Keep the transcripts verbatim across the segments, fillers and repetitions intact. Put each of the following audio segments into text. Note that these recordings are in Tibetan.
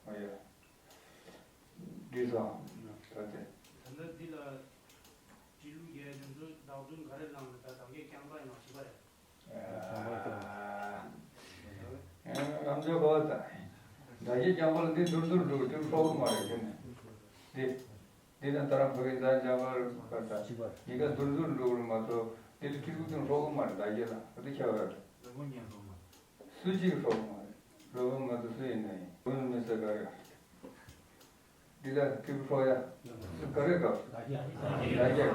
ཨོ་ཡ། འདི་ཚོ། ད་དེ། ད་ལྟ་འདི་ལ་འབྲི་ལུགས་རྒྱས་དེ་ཚོ་བདག་མདུན་ག་རེ་བླངས་ནས་ད་བདག་གིས་རྐྱང་པ་ཡང་ཞིག་པ་རེད། ཨ། ཨ། རང་ཚོའི་གོ་བ་ད། བདག་གིས་རྐྱང་པ་ལ་འདི་མདུར་མདུར་འགྲོ་དུས་ཤོག་གི་མ་རེད་ཁྱོད་ནས། འདི། འདི་ན་ད་རང་བོད་ཀྱི་མཛའ་འཇམ་པར་བར་ད་གཉིས་ཀ་མདུར་མདུར་འགྲོ་གི་མ་གཏོགས་འདི་ལ་སྤྲུལ་སྐུ་དང་ཤོག་གི་མ་རེད། བདག་གིས་ལ་འདི་ཁྱད་པར་རེད། སུ་གཅིག་ཧྲོག་མ་རེད། རོལ་པ་མ་གཏོགས་སུ་ཡིན་ན་ཡིན། བུ་མི་སེ་ག་རེ། འདི་ལ་ཀི་ཧྲོག་ཡ། སུ་ག་རེ་ག་བདག་གིས།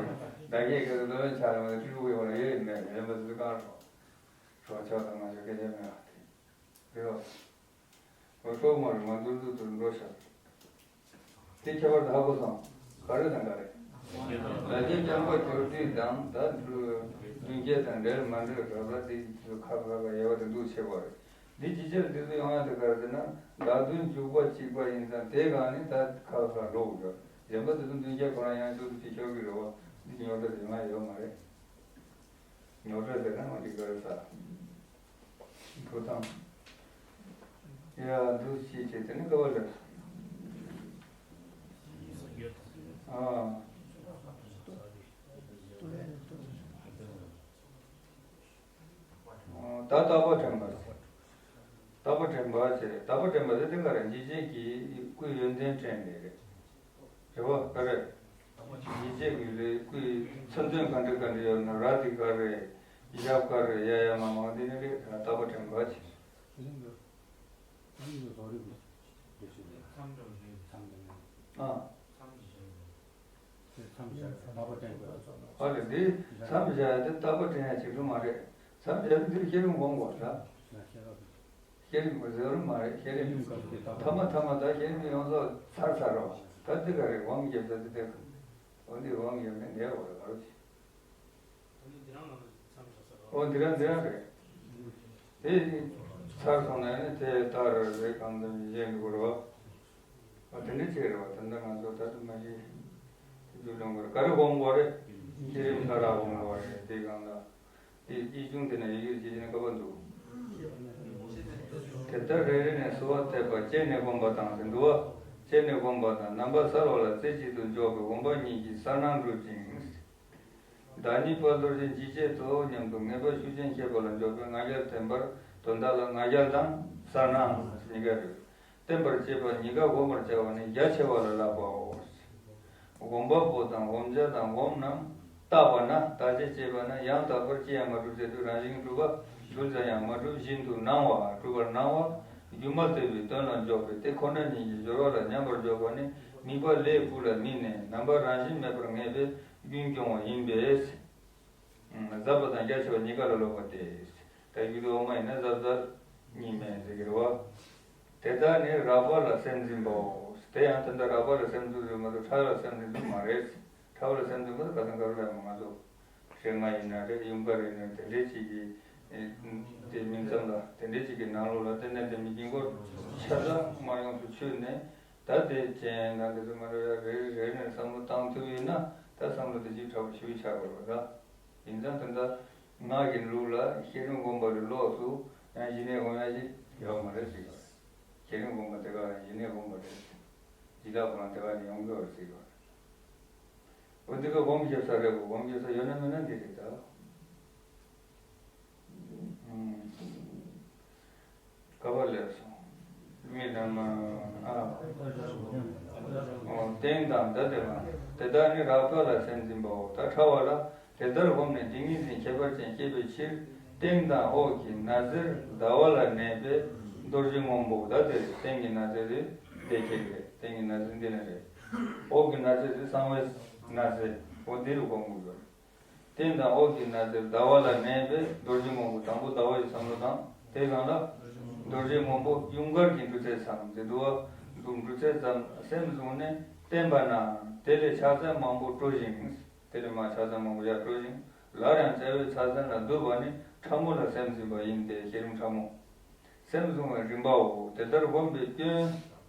བདག་གིས་ག་རེ་ལོ་ཡོན་ཆ་རེ་མ་ཀི་ཧྲོག་ཡོད་ལ་ཡོད་མེད་ཡོད་མ་སུ་གང་ཧྲོག་ཧྲོག་ཆོག་དང་མ་ཆོག་སྐད་ཆ་མེད་པ་དེ། རེད་བ། ཧྲོག་མ་རེད། མ་འདུར་འདུར་འདུར་འགྲོ་ཤག་དེ་ཁྱད་པར་དུ་ཧ་གོ་སོང་། ག་རེ་དང་ག་རེ། ལ་རྒྱ་རྐྱང་པ་གྱུར་དུས་དང་ད་མདུན་བསྐྱེད་དང་འབྲེལ་མ་འབྲེལ་རག་ལ་དེ་ཁ་ཁ་ཁ་ཡལ་བ་དེ་འདུག་ཆེ་བ་རེད། འདི་ཇི་ཆེར་འདི་ཚོ་ཡོང་ཡ་དེ་ག་རེ་ཟེར་ན་བདག་མདུན་འཇུག་པ་གཅིག་པ་ཡིན་ཙང་དེ་གང་ནི་ད་ཁ་ཁ་འགྲོ་དགོས་ཡོད། གཞན་པ་དེ་ཚོ་མདུན་བསྐྱེད་ཁོ་རང་ཡང་ཤུགས་དེ་ཤོར་གི་རེད་བ། འདི་ཉོ་སྒྲ་དེ་མ་ཡོད་མ་རེད། ཉོ་སྒྲ་དེ་གང་འདི་ག་རེ་ཟ། འགྲོ་སྟངས། ཡ་འདུག་ཅིག་བྱས་དེ་ནི་ཀ་བ་ལ། ཨ། ད་རྟག་པ་དྲན་པ་རེད། རྟག་པ་དྲན་པ་བྱས། རྟག་པ་དྲན་པ་དེ་ག་རེ། འཇིགས་བྱེད་ཀྱི་སྐུའི་ཡོན་ཏན་དྲན་ནས་རེད། རེད་བ། ག་རེ། འཇིགས་བྱེད་ཀྱི་ལས་སྐུའི་མཚོན་དོན་ག་འདྲ་ག་འདྲ་ཡོད་ན་ར་དེ་ག་རེ། ཞབས་ག་རེ། ཡ་ཡ་མ་མ་འདི་ནི་རེད། རྟག་པ་དྲན་པ་བྱས། ཨ། མཚམས་བཞག་ཡ་དེ་རྟག་པ་དྲན་ཡ་ཅིག་ཏུ་མ་རེད། མཚམས་བཞག་ཡ་དེ་འདིར་བསྐྱེད་རིམ་སྒོམ་དགོས་ད། བསྐྱེད་རིམ་གྱི་ཟེར་མ་རེད། བསྐྱེད་རིམ་ཐ་མ་ཐ་མ་ད་བསྐྱེད་རིམ་ཡོངས་རྫོགས་ཚར་ཚར་རོ། ད་འདི་ག་རེ་སྒོམ་རྒྱབ་ད་འདི་དེ། འོ་འདི་སྒོམ་རྒྱབ་ནས་ངས་འོ་རེ་ག་རེ་བྱེད། འོ་འདི་རང་ལ་མཚམས་བཞག་ས་རོ། འོ་འདི་རང་འདི་རང་རེད། དེ་ཚར་སོང་ན་ནི་དེ་ལྟར་རེ་གང་འདོད་གཞན་དུ་གོ་རོ། ཨ་དེ་འདྲ་བྱས་རེད་བ། ད་ལྟ་ང་ཚོ་ད་དུ་མ་གཞི་དེ་རྒྱུ་ལོང་གི་རེད། ག་རེ་སྒོམ་དགོས་རེད། བསྐྱེད་རིམ་ག་རེ་སྒོམ་དགོས་རེད། དེ་གང་ལ་དེ་ཡིག་ཆུང་དེ་ན་ཡོད་ཡོད་ཅེས་ནས་བཀའ་པ་འདུག་དེ་ལྟར་རེ་རེ་ནས་གསོལ་བ་འདེབས་པ། བསྐྱེད་ནས་བསྒོམ་པ་དང་ཟེར་འདུག་བ། བསྐྱེད་ནས་བསྒོམ་པ་དང་རྣམ་པ་གསལ་བ་ལ་རྩེ་གཅིག་ཏུ་འཇོག་པའི་སྒོམ་པ་ཉིད་ཀྱིས་གསལ་སྣང་འགྲུབ་ཅིང་། བདག་ཉིད་དཔལ་རྡོ་རྗེ་འཇིགས་བྱེད་དོ་སྙམ་དུ་ངེས་པ་ཤུགས་ཅན་སྐྱེས་པ་ལ་འཇོག་པའི་ང་རྒྱལ་བརྟན་པར། དོན་དག་ལ་ང་རྒྱལ་དང་གསལ་སྣང་གཉིས་ཀ་རེད། བརྟན་པར་བྱེད་པ་གཉིས་ཀ་བསྒོམ་པར་བྱ་བ་ནི་རྒྱ་ཆེ་བ་ལ་བསླབ་པའོ། སྒོམ་པ་པོ་དང་སྒོམ་བྱ་དང་སྒོམ་རྣམས་བརྟག་པ་ན། བརྟག་དཔྱད་བྱེད་པ་ན་ཡང་དག་པར་ཅི་ཡང་མ་གྲུབ་ཟེར་དུས་རང་བཞིན་གྲུབ་པ་གྲུབ་ཙམ་ཡང་མ་གྲུབ་བཞིན་དུ་སྣང་བ། གྲུབ་པར་སྣང་བ་སྒྱུ་མ་ལྟ་བུའི་དོན་ལ་འཇོག་པས་དེ་ཁོ་ན་ཉིད་ཀྱི་སྦྱོར་བ་ལ་མཉམ་པར་འཇོག་པ་ནི་དམིགས་པ་ལས་སྐུ་ལ་དམིགས་ནས་རྣམ་པ་རང་བཞིན་མེད་པར་ངེས་པས་རྒྱུན་སྐྱོང་བ་ཡིན་པས། ཟབ་པ་དང་རྒྱ་ཆེ་བ་གཉིས་ཀ་ལ་སློབ་པ་སྟེ། ད་རྒྱུད་དབུ་མ་ཡིན་ན་ཟབ་ཟབ་གཉིས་མེད་ཟེར་གྱི་རེད་བ། དེ་དག་ནི་རགས་པ་ལ་སེམས་འཛིན་པའོ། དེ་ཡང་ད་ལྟ་རགས་པ་ལ་སེམས་འཛིན་ཚུལ་མ་གཏོགས་ཕྲ་བ་ལ་སེམས་འཛིན་ཚུལ་མ་རེད། ཕྲ་བ་ལ་སེམས་འཛིན་པ་དེ་ཁ་སང་ག་རེ་ལབ་མ། ང་ཚོ་རེ་ལྔ་ཡིན་ན་རེད། ཡུངས་ཀར་ཡིན་ན་དེ་འདྲའི་ཅིག་གི་དེ་མིང་ཙམ་ལ་དེ་འདྲའི་ཅིག་གི་ནང་ལོགས་ལ་ཏན་ཏན་དེ་མི་དཀྱིལ་འཁོར་ཆ་ཚང་མར་ཡོངས་སུ་ཆུད་ནས། ད་དེ་ཅན་དང་དེ་ཚོ་མ་རེད། རེ་རེ་ནས་བསམ་བློ་བཏང་ཐུབ་ཡོད་ན་ད་བསམ་བློ་དེ་ཅིག་ཕྲ་བ་ཞུ་ཆགས་དགོས་པ་ད། ཡིན་ཙང་ད་ལྟ་སྔགས་ཀྱི་ལུགས་ལ་བསྐྱེད་རིམ་སྒོམ་པ་ལས་ལོགས་སུ་ཡང་ཞི་གནས་སྒོམ་ཡ་ཞིག་ཡོད་མ་རེད་ཟེར་གྱི་རེད། བསྐྱེད་རིམ་སྒོམ་པ་དེ་ག་ལ་ཞི་གནས་སྒོམ་པ་རེད། ཇི་ལྟ་བུ་རང་དེ་ག་ནས་ཡོང་གི་ཡོད་རེད་ཟེར་གྱི་རེད། འོ་འདི་ག་སྒོམ་རྒྱབ་ས་རེད་གོ། སྒོམ་རྒྱབ་ས་ཡོད་ན་མེད་ན་འདི་རེད་ད། ཨུམ། ག་པར་སླེབས་སོང་། མི་རྣམས་ཨ། ཨོ་སྟེང་དང་ད་དེ་མ། དེ་དག་ནི་རགས་པ་ལ་སེམས་འཛིན་པའོ། ད་ཕྲ་བ་ལ་དེ་ལྟར་བསྒོམས་ནས་ཏིང་ངེ་འཛིན་ཁྱད་པར་ཅན་སྐྱེད་པའི་ཕྱིར། སྟེང་དང་འོག་གི་ན་ཟེར་ཟླ་བ་ལ་གནས་པའི་རྡོ་རྗེ་སྔོན་པོ། ད་དེ་སྟེང་གི་ན་ཟེར་དེ་དེ་ཁྱེད་རེད། སྟེང་གི་ན་ཟེར་འདི་ནི་རེད། འོག་གི་ན་ཟེར་དེ་གསང་བའི་ན་ཟེར། འོ་འདི་རུ་སྒོམ་དགོས་ཡོད། སྟེང་དང་འོག་གི་ན་ཟེར་ཟླ་བ་ལ་གནས་པའི་རྡོ་རྗེ་སྔོན་པོ། དང་པོ་ཟླ་བ་ཡི་བསམ་བློ་དང་། དེ་གང་ལ། རྡོ་རྗེ་སྔོན་པོ་ཡུངས་ཀར་གྱི་འབྲུ་རྩེ་ཙམ་ཟེར་འདུག་བ། འབྲུ་རྩེ་ཙམ་སེམས་བཟུང་ནས་བསྟེན་པ་ན། དེ་ལས་ཕྱག་མཚན་མང་པོ་སྤྲོ་ཞིང་། དེ་ལས་མར་ཕྱག་མཚན་མང་པོ་ཡར་སྤྲོ་ཞིང་། སླར་ཡང་བྱ་བའི་ཕྱག་མཚན་ལ་འདུད་པ་ནི་ཕྲ་མོ་ལ་སེམས་འཛིན་པ་ཡིན་ཏེ། བསྐྱེད་རིམ་ཕྲ་མོ། སེམས་བཟུང་བའི་རིམ་པའོ། དེ་ལྟར་སྒོམ་པའི་སྐྱོན།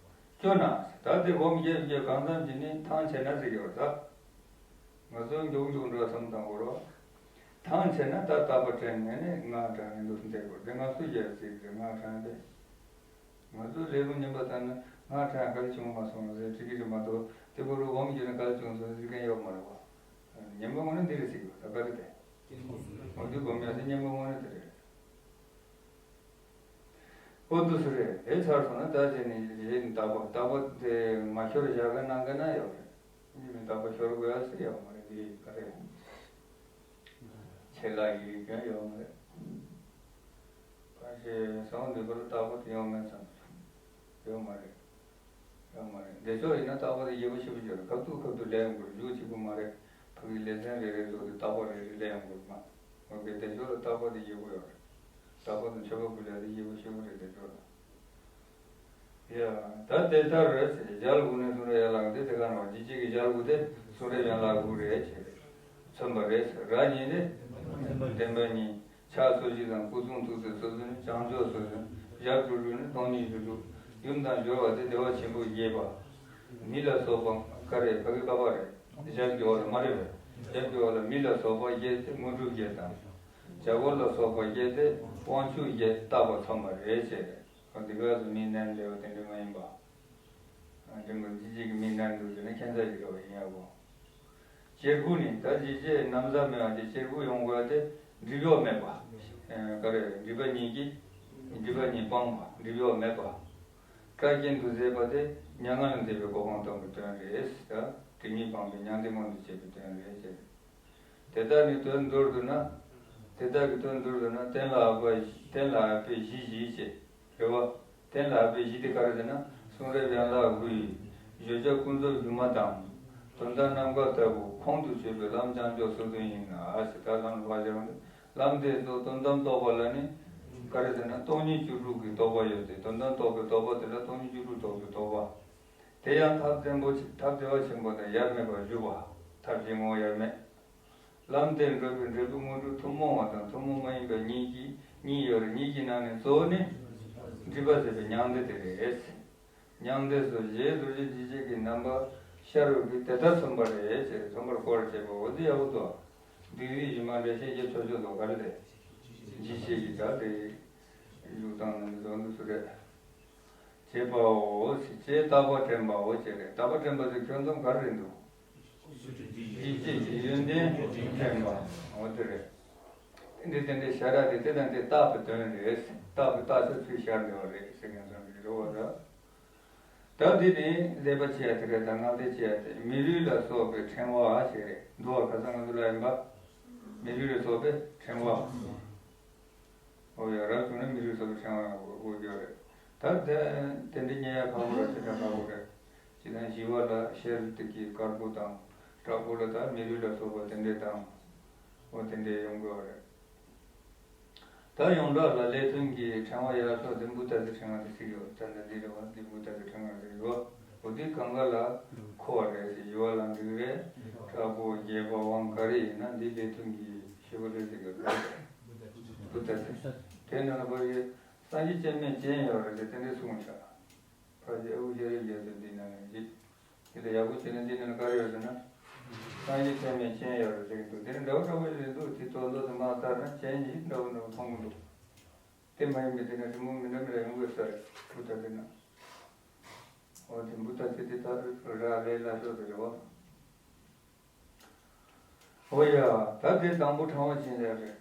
སྐྱོ་ན། ད་དེ་སྒོམ་རྒྱས་རྒྱས་གང་ཙམ་གྱིས་ནི་ཐང་ཆད་ན་ཟེར་གྱི་ཡོད་ད། ང་ཚོ་མགྱོགས་མགྱོགས་འགྲོ་བསམ་བཏང་དགོས་རོགས། ཐང་ཆད་ན་ད་རྟག་པ་དྲན་ནས་ནི་སྔགས་བགྲང་ནས་འདུག་འདེགས་དགོས། དེ་སྔགས་སུ་རྒྱལ་ཚིག་རེད། སྔགས་བགྲང་སྟེ། ང་ཚོ་ལས་རུང་ཉན་པ་ལྟར་ན་ ང་ཁྲ་ག་ལ་བྱུང་མ་སོང་ཟེར་དྲི་གི་རེད་མ་གཏོགས་དེ་བོ་རུ་འོང་རྒྱུ་ན་ག་ལ་བྱུང་སོང་ཟེར་མཁན་ཡོད་མ་རེད་བ། ཉན་པ་དངོས་གནས་འདི་རེད་ཟེར་གི་བ་ད་ག་རེ་དེ། འོ་དུས་སྒོམ་ཡག་དེ་ཉན་པ་དངོས་གནས་དེ་རེད། འོ་དུས་སུ་རེད་དེ་ཚར་སོང་ན་ད་ཅི་ནི་རེད་ནི་རྟག་པ་རྟག་པ་དེ་མ་ཤོར་བཞག་ག་གནང་ག་ན་ཡོད་རེད། ཡིན་ནི་རྟག་པ་ཤོར་དགོས་ཡ་ཟེར་ཡོད་མ་རེད་དེ་ག་རེད། ཆེ་ལ་ཡི་གེ་ཡོད་མ་རེད། ཁ་ཤས་སང་འདི་བར་རྟག་པ་དེ་ཡོང་མེད་ཙམ་ཡོད་མ་རེད། ཡོད་མ་རེད། བདེ་མཆོག་ཡིན་ན་རྟག་པ་དེ་ཡག་པོ་ཞེ་པོ་ཡོད་རེད། སྐབས་དུ་སྐབས་དུ་ལས་ཡོང་དགོས་རེད། མཇུག་གཅིག་པུ་མ་རེད། ཕ་གི་ལེ་ཚན་རེ་རེ་བཟོ་དུས་རྟག་པ་རེ་རེ་ལས་ཡོང་དགོས་རེད་མ། འོ་གི་བདེ་མཆོག་ལ་རྟག་པ་དེ་ཡག་པོ་ཡོད་རེད། རྟག་པ་དང་མཆོད་པ་ཕུལ་ཡ་དེ་ཡག་པོ་ཞེ་པོ་རེད་བདེ་མཆོག་ལ། ཡ། ད་དེ་ལྟར་རེད་ཟེར་ཞལ་དགུ་ནི་གསུང་རབ་ཡན་ལག་དགུ་དེ་དེ་ག་ནང་བ་ཇི་བྱེད་ཀྱི་ཞལ་དགུ་དེ་གསུང་རབ་ཡན་ལག་དགུ་རེད་ཅེས་མཚོན་པ་རེད་ཟེར། ར་གཉིས་ནི་བདེན་པ་གཉིས། ཕྱག་སོ་བཞི་དང་སྐུ་གསུང་ཐུགས་རྗེ་སོ་བདུན་ནི་བྱང་ཆུབ་སོ་བདུན། ཞབས་དྲུག་དྲུག་ནི་སྟོང་ཉིད་རྒྱུ་དྲུག། ཡུམ་དང་སྦྱོར་བ་དེ་བདེ་བ་ཆེན་པོ་བརྒྱད་པ། མི་ལ་སོགས་པ་ག་རེ་ཕ་གི་པ་པ་རེད། ཞབས་ཀྱི་འོག་ལ་མ་རེད་པས། ཞབས་ཀྱི་འོག་ལ་མི་ལ་སོགས་པ་བརྒྱད་དེ་དངོས་གྲུབ་བརྒྱད་དང་། བྱ་སྒོ་ལ་སོགས་པ་བརྒྱད་དེ་དབང་ཕྱུག་བརྒྱད་བཏགས་པ་མཚོན་པ་རེད་ཅེས་རེད། འདི་ག་སུ་མིའི་རྣལ་འབྱོར་བ་དེ་འདྲ་མ་ཡིན་པ། འདི་མོ་ཅི་ཅིག་གི་མིའི་རྣལ་འབྱོར་ཟེར་ན་ཁྱད་མཚར་ཞིག་འདྲ་བ་ཡིན་ཡག་གོ། གཅེར་བུ་ནི་ད་ཅི་ཅེས་ན་བཟའ་མེད་པ་དེ་གཅེར་བུ་ཡོང་དགོས་ཏེ་སྒྲིབ་གཡོགས་མེད་པ། ག་རེ་སྒྲིབ་པ་གཉིས་ཀྱིས་སྒྲིབ་པ་གཉིས་སྤངས་པ་སྒྲིབ་གཡོགས་མེད་པ། བཀའ་བསྟན་དུ་མཛད་པ་དེ་མྱ་ངན་ལས་འདས་པའི་གོ་འཕང་སྟོན་པའི་དོན་རེད། ད་དེ་ཉིད་སྤངས་པའི་མྱང་འདས་མངོན་དུ་བྱེད་པའི་དོན་རེད་ཅེས། དེ་དག་ནི་དོན་མདོར་བསྡུ་ན། དེ་དག་གི་དོན་མདོར་བསྡུ་ན་གཏན་ལ་དབབ་པ་གཏན་ལ་དབབ་པའི་གཞི་བཞི་ཅེས་རེད་བ། གཏན་ལ་དབབ་པའི་གཞི་དེ་ག་རེ་ཟེར་ན་གསུང་རབ་ཡན་ལག་དགུ་ཡི་བརྗོད་བྱ་ཀུན་རྫོབ་སྒྱུ་མ་དང་། དོན་དམ་རྣམ་དཀར་ལྟ་བུ་ཁོང་དུ་ཆུད་པའི་ལམ་བྱང་ཕྱོགས་སོ་བདུན་ཡིན་ལ་ཟེར། ད་ལམ་ལ་བ་ཞེས་པ་ནི་ལམ་དེ་ཚོ་དོན་དམ་རྟོགས་པ་ལ་ནི་ག་རེ་ཟེར་ན་སྟོང་ཉིད་བཅུ་དྲུག་གི་རྟོགས་པ་ཡོད་དེ་དོན་དམ་རྟོགས་པའི་རྟོགས་པ་དེ་ལ་སྟོང་ཉིད་བཅུ་དྲུག་རྟོགས་པའི་རྟོགས་པ། དེ་ཡང་ཐབས་བརྟན་པོ་ཆེ་ཐབས་བདེ་བ་ཆེན་པོ་དང་ཡ་མེད་པར་བཞུགས་པ། ཐབས་ཀྱི་ངོ་བོ་ཡ་མེད། ལམ་དེར་འགྲོ་བའི་འབྲས་བུ་དངོས་གྲུབ་ཐུན་མོང་བ་དང་ཐུན་མོང་མ་ཡིན་པ་གཉིས་ཀྱི་གཉིས་ཡོད་རེད། གཉིས་ཀྱི་ནང་ནས་གཙོ་བོ་ནི་སྒྲིབ་པ་ཟད་པའི་མྱང་འདས་དེ་རེད། མྱང་འདས་སོ་ཞེས་རྡོ་རྗེ་འཇིགས་བྱེད་ཀྱི་རྣམ་པ་ཤར་བའི་དེ་ལྟར་མཚོན་པ་རེད་ཅེས་མཚོན་པར་གོ་བར་བྱེད་པའོ། འདི་ཡག་པོ་འདུག་འདི་རིགས་ཡི་མ་འདྲ་ཤེས་རྒྱ་ཆོག་ཆོག་འདུག་ག་རེ་རེད། འཇིགས་བྱེད་ཀྱི་ད་དེ་བཞུགས་སྟངས་ནི་འདི་ཚོ་འདི་ཚོ་རེད། བྱེད་པའོ་ཞེས་རྟག་པ་དྲན་པའོ་ཅེས་རེད། རྟག་པ་དྲན་པ་དེ་ཁྱོད་མཚམས་ག་རེ་རེད་འདུག་འཇིགས་བྱེད་ཀྱི་ཡོན་ཏན་དྲན་པ་འོ་དེ་རེད། དེ་འདྲའི་དེ་འདྲའི་ཤ་ར་དེ་དེ་དང་དེ་རྟག་པའི་དོན་རེད། རྟག་པའི་རྟགས་ཆོས་ཚུལ་ཤར་འདི་བ་རེད་ཟེར་མཁན་ཙམ་གྱི་རེད་བ་ད། ད་འདི་ནི་ལེགས་པ་བྱས་དེ་རེད་ད་ངག་དེ་བྱས་ཏེ་མི་ལུས་ལ་སོགས་པའི་ཕྲེང་བ་ཞེས་རེད་འདུག་བ། ཁ་སང་ང་ཚོ་ལ་ཡིན་པ་མི་ལུས་ལ་སོགས་པའི་ཕྲེང་བ། ཨོ་ཡ་རབ་བྱུང་ན་མི་རུས་སོགས་ཕྲེང་བ་དགོས་ཀྱི་ཡོད་རེད། ད་དེ་དེ་འདྲ་རྙེད་ཡ་ཁག་པོ་རེད། ཞེ་དྲག་ཁག་པོ་རེད། ཅི་དང་ཞི་བ་ལ་ཤེལ་དེ་གི་དཀར་པོ་དང་བྲག་པོ་ལ་ད་མི་རུས་ལ་སོགས་པ་དེ་འདྲས་དང་། ཨོ་དེ་འདྲས་ཡོང་དགོས་རེད། ད་ཡོངས་གྲགས་ལ་ལས་མཐུན་གྱི་ཕྲེང་བ་ཡག་ཤོས་དེ་བུདྡྷ་ཛའི་ཕྲེང་བ་དེ་ཟེར་གྱི་ཡོད། ད་འདི་འདི་རེད་བ། འདི་བུདྡྷ་ཛའི་ཕྲེང་བ་ཟེར་གྱི་ཡོད། འོ་དེ་གང་ག་ལ་མཁོ་བ་རེད་ཟེར། ཞི་བ་ལ་འགྲིག་རེད། བྲག་པོ་རྒྱས་པ་དབང་ག་རེ་ཡིན་ན་འདི་ལས་མཐུན་གྱི་ཞི་བ་རེད་ཟེར་གྱི་ཡོད། བུདྡྷ་ཛ། དེ་ནང་ལ་བར་གྱི་སངས་རྒྱས་སྤྱན་མས་མཁྱེན་ཡོད་རེད་དེ་དེ་འདྲའི་གསུངས་བཞག་ཕལ་ཆེར་ཨུ་ཤ་རའི་རྒྱལ་སྲས་འདི་ནང་ནས་ཅིག་དེ་ལ་ཡག་པོ་བྱས་ན་འདི་ནང་ལ་ག་རེ་ཡོད་ཟེར་ན། སངས་རྒྱས་སྤྱན་མས་མཁྱེན་ཡོད་རེད་ཟེར་གྱི་འདུག་དེ་ནི་འདྲ་བོ་འདྲ་བོ་ཞིག་འདུག་དེ་དོན་དག་དེ་མ་ལྟར་ན་མཁྱེན་ཡིན་འདྲ་བོ་འདྲ་བོ་མཐོང་གི་འདུག་དེ་མ་ཡིན་པའི་དེ་ནི་རི་མོ་མི་འདྲ་མི་འདྲ་ཡོང་དགོས་ས་རེད་བུདྡྷ་དེ་ན། འོ་དེ་བུདྡྷ་དེ་དེ་ལྟར་ར་ལས་སླ་ཤོས་དེ་རེད་བ། ཨོ་ཡ། ད་དེ་དང་པོ་ཕྲེང་བ་བྱིན་ལས་རེད།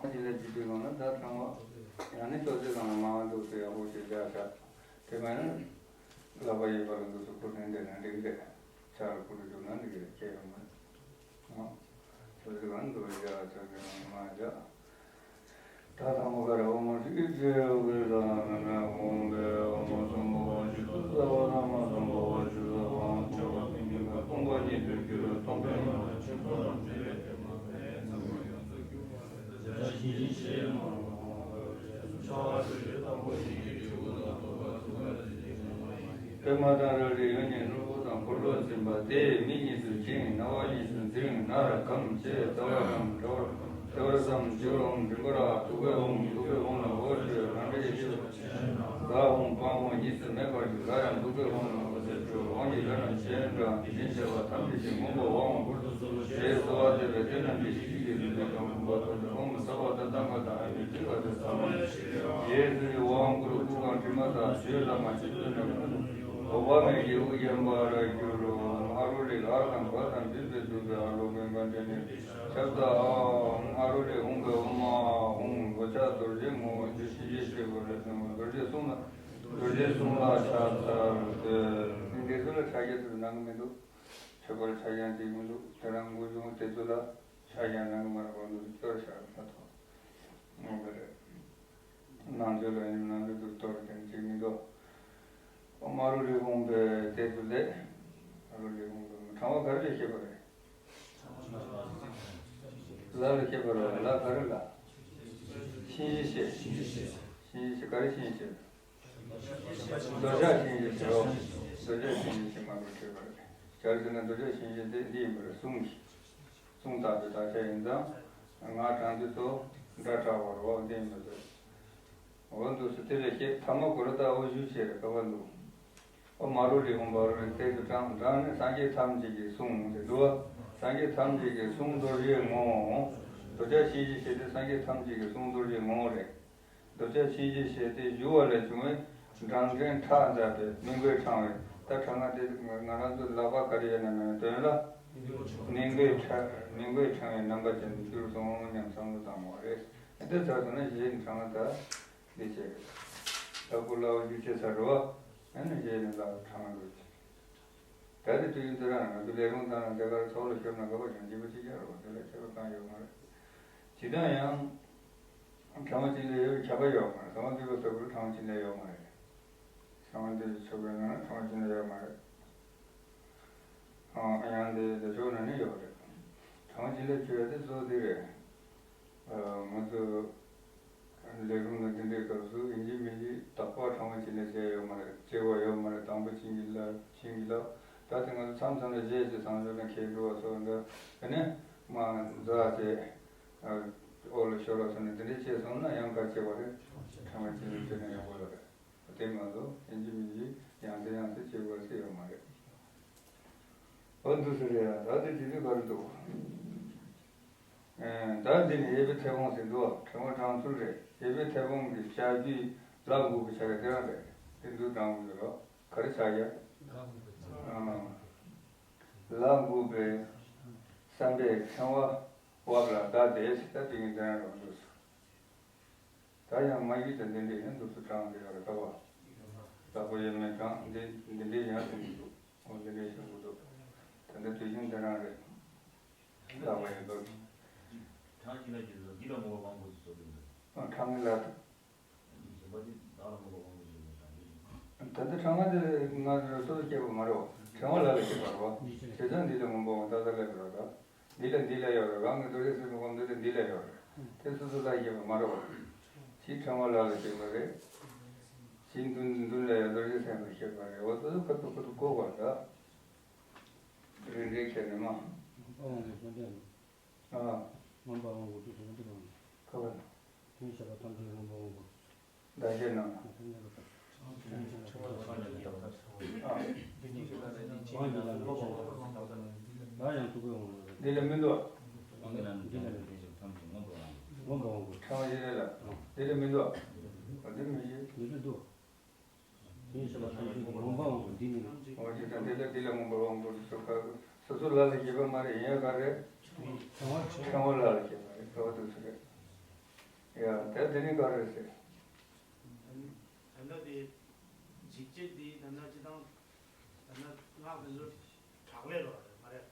བྱིན་ལས་བྱེད་དུས་སྒང་ལ་ད་ཕྲེང་བ་ཡང་ནི་ཅོག་ཙེ་སྒང་ལ་མར་འདུག་སེ་ཡག་པོ་ཞིག་བཞག་བཞག་དེ་མིན་ན་ལག་པ་གཡས་པ་ལ་འདུག་སེ་ཁུར་ནས་བསྡད་ན་འགྲིག་རེད། ཕྱག་ལ་ཁུར་འདུག་ན་འགྲིག་རེད། ཁྱེད་ཡོང་མ། ཨོ། ཅོག་ཙེ་སྒང་འདུག་བཞག་ཅོག་ཙེ་སྒང་ལ་མར་བཞག་ད་དང་པོ་ག་རེ། འོག་མ་ཧྲཱིཿ་ཅེས་ཡོ་གི་ལ་ན་ན་འོང་བའི་འོག་མ་སམ་བྷ་ཝ་ཇུ་ཏུ་ས་བ་ན་མ་སམ་བྷ་ཝ་ཇུ་ས་བ་ཧང་ཆ་བ་ཏིང་གི་ཀ་སྟོང་པ་ཉིད་དུ་གྱུར་སྟོང་པའི་ངང་ལ་ཆོས་ཐམས་ཅད་ལས་ཏེ་མ་འདས་ཚངས་པའི་ཡུལ་དུ་གྱུར་པ་ལས་ཚངས་པའི་ཡུལ་དུ་གྱུར་པ་ལས་ཚངས་པའི་ཡུལ་དུ་གྱུར་པ་ལས་ཚངས་པའི་ཡུལ་དུ་གྱུར་པ་ལས་ཚངས་པའི་ཡུལ་དུ་གྱུར་པ་ལས་པདྨ་དང་རལ་གྲི་གཡུ་བརྙན་ནོར་བུ་དང་འཁོར་ལོས་བརྒྱན་པ་དེས་མིག་གཉིས་སུ་བཅིངས། རྣ་བ་གཉིས་སུ་འཛིན། སྣར་སྒམ་ཕྱེ། རྩ་བར་སྒམ། དྲི་བར་སྒམ། དྲི་བར་སྒམ། བྱི་བར་སྒམ། མགྲིན་པར་སྒམ། ཐུག་པས་སྒམ། ཐུག་པའི་ཧོང་ལ་འོ་སྤྲོད། རང་འདྲའི་ཤེས་པ་ཆེན་དྲག་སྒ་ཧོང་སྤང་ཧོང་གཉིས་སུ་མེད་པར་གྱུར། སྒ་ཡང་ཐུག་པའི་ཧོང་ལ་འོ་ཟེར་སྤྲོད། དབང་གི་ལྷ་རྣམས་སྤྱན་དྲངས། དེ་བཞིན་གཤེགས་པ་ཐམས་ཅད་ཀྱིས་མངོན་པར་དབང་བསྐུར་དུ་གསོལ་ལོ། ཞེས་གསོལ་བ་འདེབས་པས་དེ་རྣམས་ཀྱིས་ཞལ་གྱིས་བཟུང་སྟེ་སྒམ་ཀུན་པ་ཐོབ་ནས་ཨོཾ་ས་བ་ཏ་ཐཱ་ག་ཏ་ཨ་ཏི་ཏི་ག་ཏེ་ས་མ་ཡ། ཞེས་གསོལ་ཞིང་དབང་བསྐུར་བ་སྐུ་གང་དྲི་མ་དག་བརྗོད་ལ་མ་ཆུ་ཚོད་ནས་ཀུན་ཏུ་གསོལ། ལོག་པ་མེད་ཀྱི་དབུ་རྒྱན་འབར་བར་གྱུར། ཨ་རུ་ལི་ལ་དང་བ་དང་བྲིས་པའི་མཛུབ་པའི་ཨ་རུ་རྒན་པ་འདྲེན་ནས་ཞབས་ད་ཨ་རུ་ལི་ཧཱུྃ་གི་ཨོཾ་ཨཱཿཧཱུྃ། རྡོ་རྗེ་རྡོ་རྗེ་ངོ་བོ་རྡོ་རྗེ་སེམས་དཔའི་རྡོ་རྗེ་གསུང་ལ་རྡོ་རྗེ་གསུང་ལ་ཕྱག་འཚལ་ཏེ། འདི་ཚོ་ལ་ཕྱག་རྒྱ་ཚུར་གནང་གི་མི་འདུག་མཆོད་པར་ཕྱག་རྒྱ་འདི་མི་འདུག་དེ་རང་དགོས་བྱུང་དེ་ཚོ་ལ་ཕྱག་རྒྱ་གནང་གི་མ་རེད་པ། འདུག་སྐྱོར་བཞག་མ་ཐོག་ངོ་མ་རེད། ནང་ཆོས་ལ་ཡིན་ནང་ཆོས་དུ་གཏོར་དེ་འགྲིག་མི་འདུག་ཨོཾ་ཨཱཿཧཱུྃ་ཧཱུྃ་ཕཊ་དེ་ཚུར་ལས། ཨཱཿཧཱུྃ་ཧཱུྃ་ཕཊ་ཕྲེང་བ་ག་རེ་ལ་བཤད་པ་རེད། ལ་ལ་བཤད་པ་རེད། ལ་ག་རེ་ལ། གཤིན་རྗེ་གཤེད། གཤིན་རྗེ་གཤེད། ག་རེ་གཤིན་རྗེ་གཤེད། འདོད་ཆགས་གཤིན་རྗེ་གཤེད་རོ། འདོད་ཆགས་གཤིན་རྗེ་གཤེད་མ་གཏོགས་བྲིས་པ་རེད། བྱས་ཙང་ན་འདོད་ཆགས་གཤིན་རྗེ་གཤེད་དེ་འདི་ཡིན་པ་རེད། གསུང་གི་གསུང་དག་པའི་དག་ཆ་ཡིན་ཙང་། ང་དྲང་དུས་ཚོ་སྒྲ་གྲགས་པ་རེད་པ། འདི་ཡིན་པ་རེད། འོ་འདུག་སེ་དེ་ལས་བཤད། ཐ་མ་གོ་ར་ད་འོ་ཞུ་བྱས་རེད། ག་བ་འདུག་ཨོཾ་ཨཱཿཧཱུྃ་ཧཱུྃ་ཕཊ་ཨ་རུ་ལི་ཧཱུྃ་ཕཊ་ཨ་རུ་ལི་གཏེར་དུ་དྲངས། དྲངས་ནས་སངས་རྒྱས་ཐམས་ཅད་ཀྱི་གསུང་ཟེར་འདུག་བ། སངས་རྒྱས་ཐམས་ཅད་ཀྱི་གསུང་རྡོ་རྗེའི་ངོ་བོ། འདོད་ཆགས་གཤིན་རྗེ་གཤེད་དེ་སངས་རྒྱས་ཐམས་ཅད་ཀྱི་གསུང་རྡོ་རྗེའི་ངོ་བོ་རེད། འདོད་ཆགས་གཤིན་རྗེ་གཤེད་དེ་ཞུ་བ་ལས་བྱུང་བའི་བགྲང་ཕྲེང་ཕྲག་འཛག་པའི་མི་མགོའི་ཕྲེང་བའི། ད་ཕྲེང་བ་དེ་ང་རང་ཚོ་ལག་པ་ག་རེ་ཡོད་ན་མེད་ན་དོན་ལ། མི་མགོའི་ཕྲེང་མི་མགོའི་ཕྲེང་བའི་རྣམ་པ་ཅན་དུ་གྱུར་སོང་སྙམ་བསམ་བློ་བཏང་བ་རེད། དེ་ཚར་སོང་ན་གཞི་ནས་ཕྲེང་བ་ད་འདི་བྱས་རེད། ལྷ་སྐུ་ལ་འོ་རྒྱུ་བྱས་ཚར་རེད་པ། ཨ་ནི་གཞི་ནས་ལྷ་ཕྲེང་བ་འགྲོ་བྱས། ད་དེ་དུས་ཡུན་དུ་རང་ང་ཚོ་ལས་རུང་དང་རང་དེ་གར་ཚོགས་ལ་ཤོར་ན་དགའ་པོ་ཀྱང་སྐྱིད་པོ་ཅིག་ཀྱང་རེད་པ། དེ་ལ་ཁྱད་པར་གང་ཡོད་མ་རེད། ཇི་ལྟར་ཡང་། ཕྲེང་བ་གཅིག་ལས་ཡོད་པའི་ཁྱབ་པ་ཡོད་མ་རེད། ཟབ་མོ་སྡུད་པའི་ས་ཁུལ་ཕྲེང་བ་གཅིག་ལས་ཡོད་མ་རེད། ཟབ་མོ་སྡུད་པའི་ས་ཁུལ་ནང་ན་ཕྲེང་བ་གཅིག་ལས་ཡོད་མ་རེད། ཨང་། ཡང་དེ་ལས་ཕྱོགས་ནས་ནི་ཡོད་རེད། ཕྲེང་བ་གཅིག་ལས་ཆེ་བ་དེ་གཙོ་བོ་དེ་རེད། ཨ། ང་ཚོ་ལས་རུང་དང་དེ་འདྲའི་སྐབས་སུ་ཡིན་གཅིག་མིན་གཅིག་རྟག་པར་ཕྲེང་བ་གཅིག་ལས་བྱས་ཡོད་མ་རེད། བྱས་པ་ཡོད་མ་རེད། དང་པོ་བྱིན་གྱིས་བརླབས། བྱིན་གྱིས་བརླབས། ད་དེ་ང་ཚོ་མཚམས་མཚམས་ལ་བཞེས་བྱས་བཟང་སྤྱོད་དང་མཁས་གྲུབ་པ་སོགས་འདི་དེ་ནས་མ་འཛག་བྱས། ཨ། འོག་ལ་ཤོར་བ་སོགས་ནས་དེ་འདྲ་བྱས་སོང་ན་ཡང་ག་བྱེད་པ་རེད། ཕྲེང་བ་གཅིག་ལས་བྱས་ན་ཡག་པོ་ལ་རེད། དེ་མ་གཏོགས་ཡིན་གཅིག་མིན་གཅིག་ཡང་སེ་ཡང་སེ་བྱེད་དགོས་ཟེར་ཡོད་མ་རེད། འོ་འདུག་སེ་རེད་ཡ། ད་དེ་དེ་དུས་ག་རེ་འདུག་ཨེ། ད་འདི་ནི་གཡས་པའི་མཐེ་བོང་ཟེར་འདུག་ཕྲེང་བ་དྲངས་ཚུལ་རེད། གཡས་པའི་མཐེ་བོང་གི་ལྕགས་ཀྱུས་ལ་འགུག་པའི་ཕྱག་རྒྱ་དེ་རང་རེད། དེ་འདུག་དྲངས་དགོས་རོགས། ག་རེ་ཕྱག་རྒྱ། ཨ། ལ་འགུག་པའི་བསམ་པས་ཕྲེང་བ་དབབ་ལ་བརྡ་དེ་ད་དེ་ཡིན་དེ་རང་རེད་འདུག་ད་ཡང་མ་གཞི་དེ་འདི་འདྲའི་ཡང་འདུག་སེ་དྲངས་བསྡད་ཡོད་རེད། ད་བ། ལག་པ་གཡས་མས་དྲངས། འདི་འདི་འདྲའི་ཡང་ཞུ་གི་འདུག་འོ་འདི་འདྲའི་ཞུ་གི་འདུག་ད་ལྟ་དུས་ཆེན་དེ་རང་རེད། ལག་པ་གཡས་འདུག་ཕྲེང་གཅིག་ལ་ཅི་ཟེར། འདི་ལ་མོས་པ་དབང་པོ་ཟེར་ཚོགས་ཀྱི་འདུག་ཨ། ཕྲེང་གཅིག་ལ། གཞན་པ་འདི་བདག་ལ་མོས་པ་དབང་པོ་ཟེར་ཚོགས་ཀྱི་འདུག་ད་ལྟ་ཕྲེང་བ་དེ་ང་ཚོ་སོ་སོ་སྐྱེས་པ་མ་རེད་པ། ཕྲེང་བ་ལ་ལ་སྐྱེས་པ་རེད་པ། བྱས་ཙང་འདི་ལ་མོས་པ་དབང་ད་ལྟ་ལ་རེད་པ། འདི་ལ་འདི་ལ་ཡོད་རེད། རང་གི་རྡོ་རྗེ་སེམས་དབང་འདི་ལ་འདི་ལ་ཡོད་རེད། དེ་སོ་སོ་ལ་ཡོད་པ་མ་རེད་པ། གཅིག་ཕྲེང་བ་ལ་ལ་སྐྱེས་པ་རེད། གཅིག་མདུན་མདུན་ལ་ཡོད་རྡོ་རྗེ་སེམས་དབང་སྐྱེས་པ་རེད། འོ་སོ་སོ་ཁ་ཐུག་ཁ་ཐུག་བཀོད་པ་འདྲ། རེ་འདྲའི་ཁྱེར་ནས་མ། ཨ། མངོན་པ་དབང་པོ་དེ་ཚོ་འདི་དང་། ཁ་བ་ན། དེའི་ཤེས་པ་ཐམས་ཅད་མངོན་པ་དབང་པོ། བདག་གཞན་རྣམས་ལ། ཨ། འདི་ལ་མི་འདུག་འདི་ལ་མི་འདུག་མངོན་པ་དབང་པོ། ཕྲེང་བ་བཞི་ལས་ལ། འདི་ལ་མི་འདུག་འདི་མི་ཤེས། འདི་ལ་འདུག་འདི་ཤེས་པ་ཐམས་ཅད་ཀྱི་མངོན་པ་དབང་པོ་འདི་ནི། འོ་ཅི་ད་འདི་ལ་འདི་ལ་མངོན་པ་དབང་པོ་སོ་སོ་ལ་ལ་ཤེས་པ་མ་རེད། ཡིན་ཡ་ག་རེད། ཕྲེང་བ་ལ་ལ་ཤེས་པ་རེད། ག་བ་འདུག་ས་རེད། ཡ་ད་འདི་ནི་ག་རེད་ཟེར། ད་ལྟ་དེ་འཇིགས་བྱེད་དེ་ད་ལྟ་སྤྱི་བཏང་ད་ལྟ་སྔགས་དེ་ཚོ་དྲག་ལས་རོ་རེད་མ་རེད།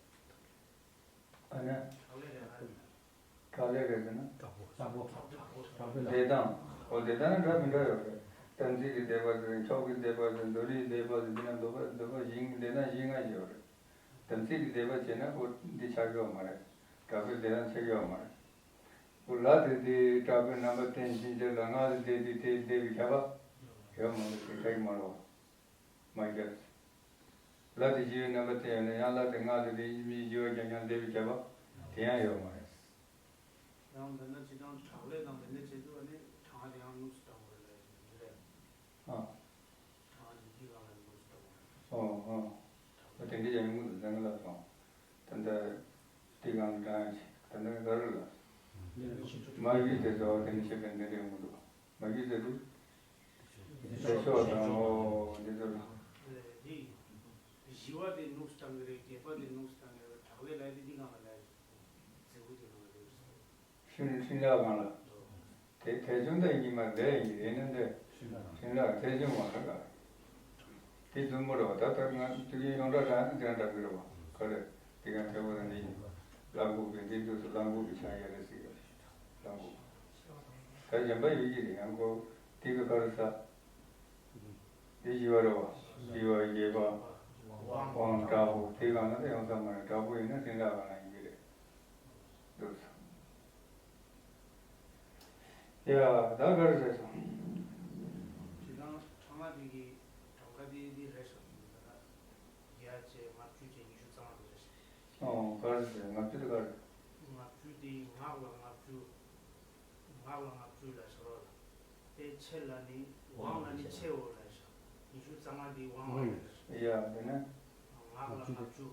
ཨ་ནི། དྲག་ལས་རེད་ཨ་རེད། དྲག་ལས་རེད་ཟེར་ན། དྲག་པོ་དྲག་པོ་དྲག་པོ་ལས། བཟླས་སྟངས། འོ་བཟླས་སྟངས་ནི་འདྲ་མི་འདྲ་ཡོད་རེད། དམ་ཚིག་གི་བཟླས་པ་ཟེར། མཆོག་གི་བཟླས་པ་ཟེར། མདོ་ལུས་བཟླས་པ་ཟེར། འདི་ན་འདོད་པ་འདོད་པ་བཞི་བཟླས་སྟངས་བཞི་ལྔ་ཡོད་རེད། དམ་ཚིག་གི་བཟླས་པ་བྱས་ན་འོ་འདི་ཆགས་ཡོད་མ་རེད། དྲག་པོའི་བཟླས་སྟངས་ཆགས་ཡོད་མ་རེད། འོ་ལ་དེ་དེ་དྲག་པོའི་རྣམ་པ་བསྟན་ཕྱིན་ཆད་ལ་སྔགས་ལ་བཟླས་དུས་དེ་བཟླས་པའི་ཁྱབ་པ་ཡོད་མ་རེད། དེ་ཆགས་ཀྱི་མ་རེད་པ། མ་རྒྱབ། ལ་དེ་ཞི་བའི་རྣམ་པ་བསྟན་ཡོད་ན་ཡང་ལ་དེ་སྔགས་དེ་དེ་ཡིན་མིན་ཞི་བ་རྐྱང་རྐྱང་བཟླས་པའི་ཁྱབ་པ་དེ་ཡང་ཡོད་མ་རེད། ཡང་འདི་ན་ཅི་དང་དྲག་ལས་དང་དེ་འདྲ་བྱེད་དུས་ཨ་ནི་གྲང་བ་དེ་ཡང་དངོས་སུ་དྲག་པོ་རེད་ལ་ཡིན་འདི་རེད། ཨ། གྲང་བ་དེ་འདི་གང་ལ་དངོས་སུ་དྲག་པོ་རེད། ཨོ་ཨོ། ད་དེ་འདྲ་ཡང་དངོས་སུ་བཟང་ལ་སོང་། ད་ལྟ་འདི་གང་དྲང་ཞིག་ད་ལྟ་ག་རེ་ལ། མ་གཞི་དེ་ཚོ་དེ་འདྲ་བྱེད་པའི་འདི་འདྲ་ཡོང་གི་འདུག་མ་གཞི་དེ་དུས། ལས་ཤོག་དང་འོ་འདི་ཚོ་ལ། འདི་ ཕྲིན་ཕྲིན་ལས་གང་ལ། དེ་ཐེ་ཚོམ་དང་ཉི་མ་ལས་ཡིན་རེད་ན་འདི་ཕྲིན་ལས་ཐེ་ཚོམ་མ་རེད་ག། དེ་རྫུན་མ་རེད་བ། ད་ལྟ་ང་དུས་རྒྱུན་ཡོངས་གྲགས་དྲང་དྲང་དྲང་གི་རེད་བ། ག་རེ་དེ་ག་ཐེ་བོ་དང་འདི་ཡིན། གླང་གོག་གི་འདི་འདུག་སེ་གླང་གོག་གི་ཕྱག་གཡས་རེད་ཟེར་གི་རེད། གླང་གོག་ད་གཞན་པ་ཡོད་ཀྱི་རེད། ཡང་ཁོ་དེ་ག་ག་རེ་ཟ། དེ་བཞི་པ་རེད་བ། བཞི་པ་བརྒྱད་པ། དབང་དྲག་པོ་དེ་གང་ན་ད་ཡོང་ས་མ་རེད། དྲག་པོ་ཡིན་ན་དེ་འདྲ་གང་ན་ཡིན་གྱི་རེད། འདུག་སེ། ཡ། ད་ག་རེ་བྱས་སོང་། ཁྱེད་རང་ཁྲ་ང་དེ་གི་གྲངས་ཀ་དེ་དེ་རེད་ཤག་ཡིན་ད། བརྒྱ་བྱས་ལྔ་བཅུ་བྱས་ཉི་ཤུ་རྩ་ལྔ་དེ་རེད་ཤག་ཨོ་ག་རེ་བྱས། ལྔ་བཅུ་དེ་ག་རེ། ལྔ་བཅུ་དེ་ངག་ལ་ལྔ་བཅུ། ངག་ལ་ལྔ་བཅུ་ལ་ཤོར་བ་ལ། དེ་ཆེ་ལ་ནི་དབང་ལ་ནི་ཆེའོ་ལ་ཤག་ཉི་ཤུ་རྩ་ལྔ་དེ་དབང་ལ་ཡ་དེ་ནས། ངག་ལ་ལྔ་བཅུ།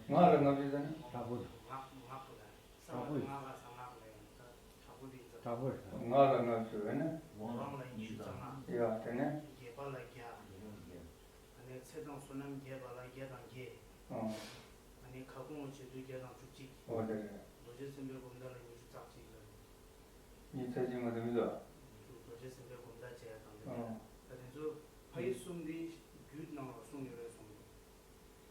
ངག་ལ་ལྔ་བཅུ་ཟེར་ན། དྲག་པོ་དང་། ངག་ངག་ལ། ས་ལ་ངག་ག་ས་ངག་ལ་ཡང་ད་དྲག་པོ་དེ་ཡིན་ཙང་། དྲག་པོ་རེད་ད། ངག་ལ་ལྔ་བཅུ་བས་ན། དབང་ལ་ཉི་ཤུ་རྩ་ལྔ། ཡ་དེ་ནས། བརྒྱད་པ་ལ་བརྒྱ། ཨ་ནི་ཚེ་དང་བསོད་ནམས་རྒྱས་པ་ལ་བརྒྱ་དང་བརྒྱད། ཨོ། ཨ་ནི་ཁ་སྐོང་བྱེད་དུས་བརྒྱ་དང་བཅུ་གཅིག་ཨོ་དེ་རེད། རྡོ་རྗེ་སེམས་དཔའི་སྒོམ་བཟླས་ལ་ཉི་ཤུ་རྩ་གཅིག་ལ། ཉི་ཤུ་རྩ་གཅིག་མ་གཏོགས་མི་འདུག་རྡོ་རྗེ་སེམས་དཔའི་སྒོམ་བཟླས་བྱས་དང་དེ་འདྲ། ཨོ། ད་དེ་ཚོ་ཕ་ཡི་གསུམ་འདི་རྒྱུད་ནང་ལ་གསུངས་ཡོད་རེད་གསུངས་འདུག་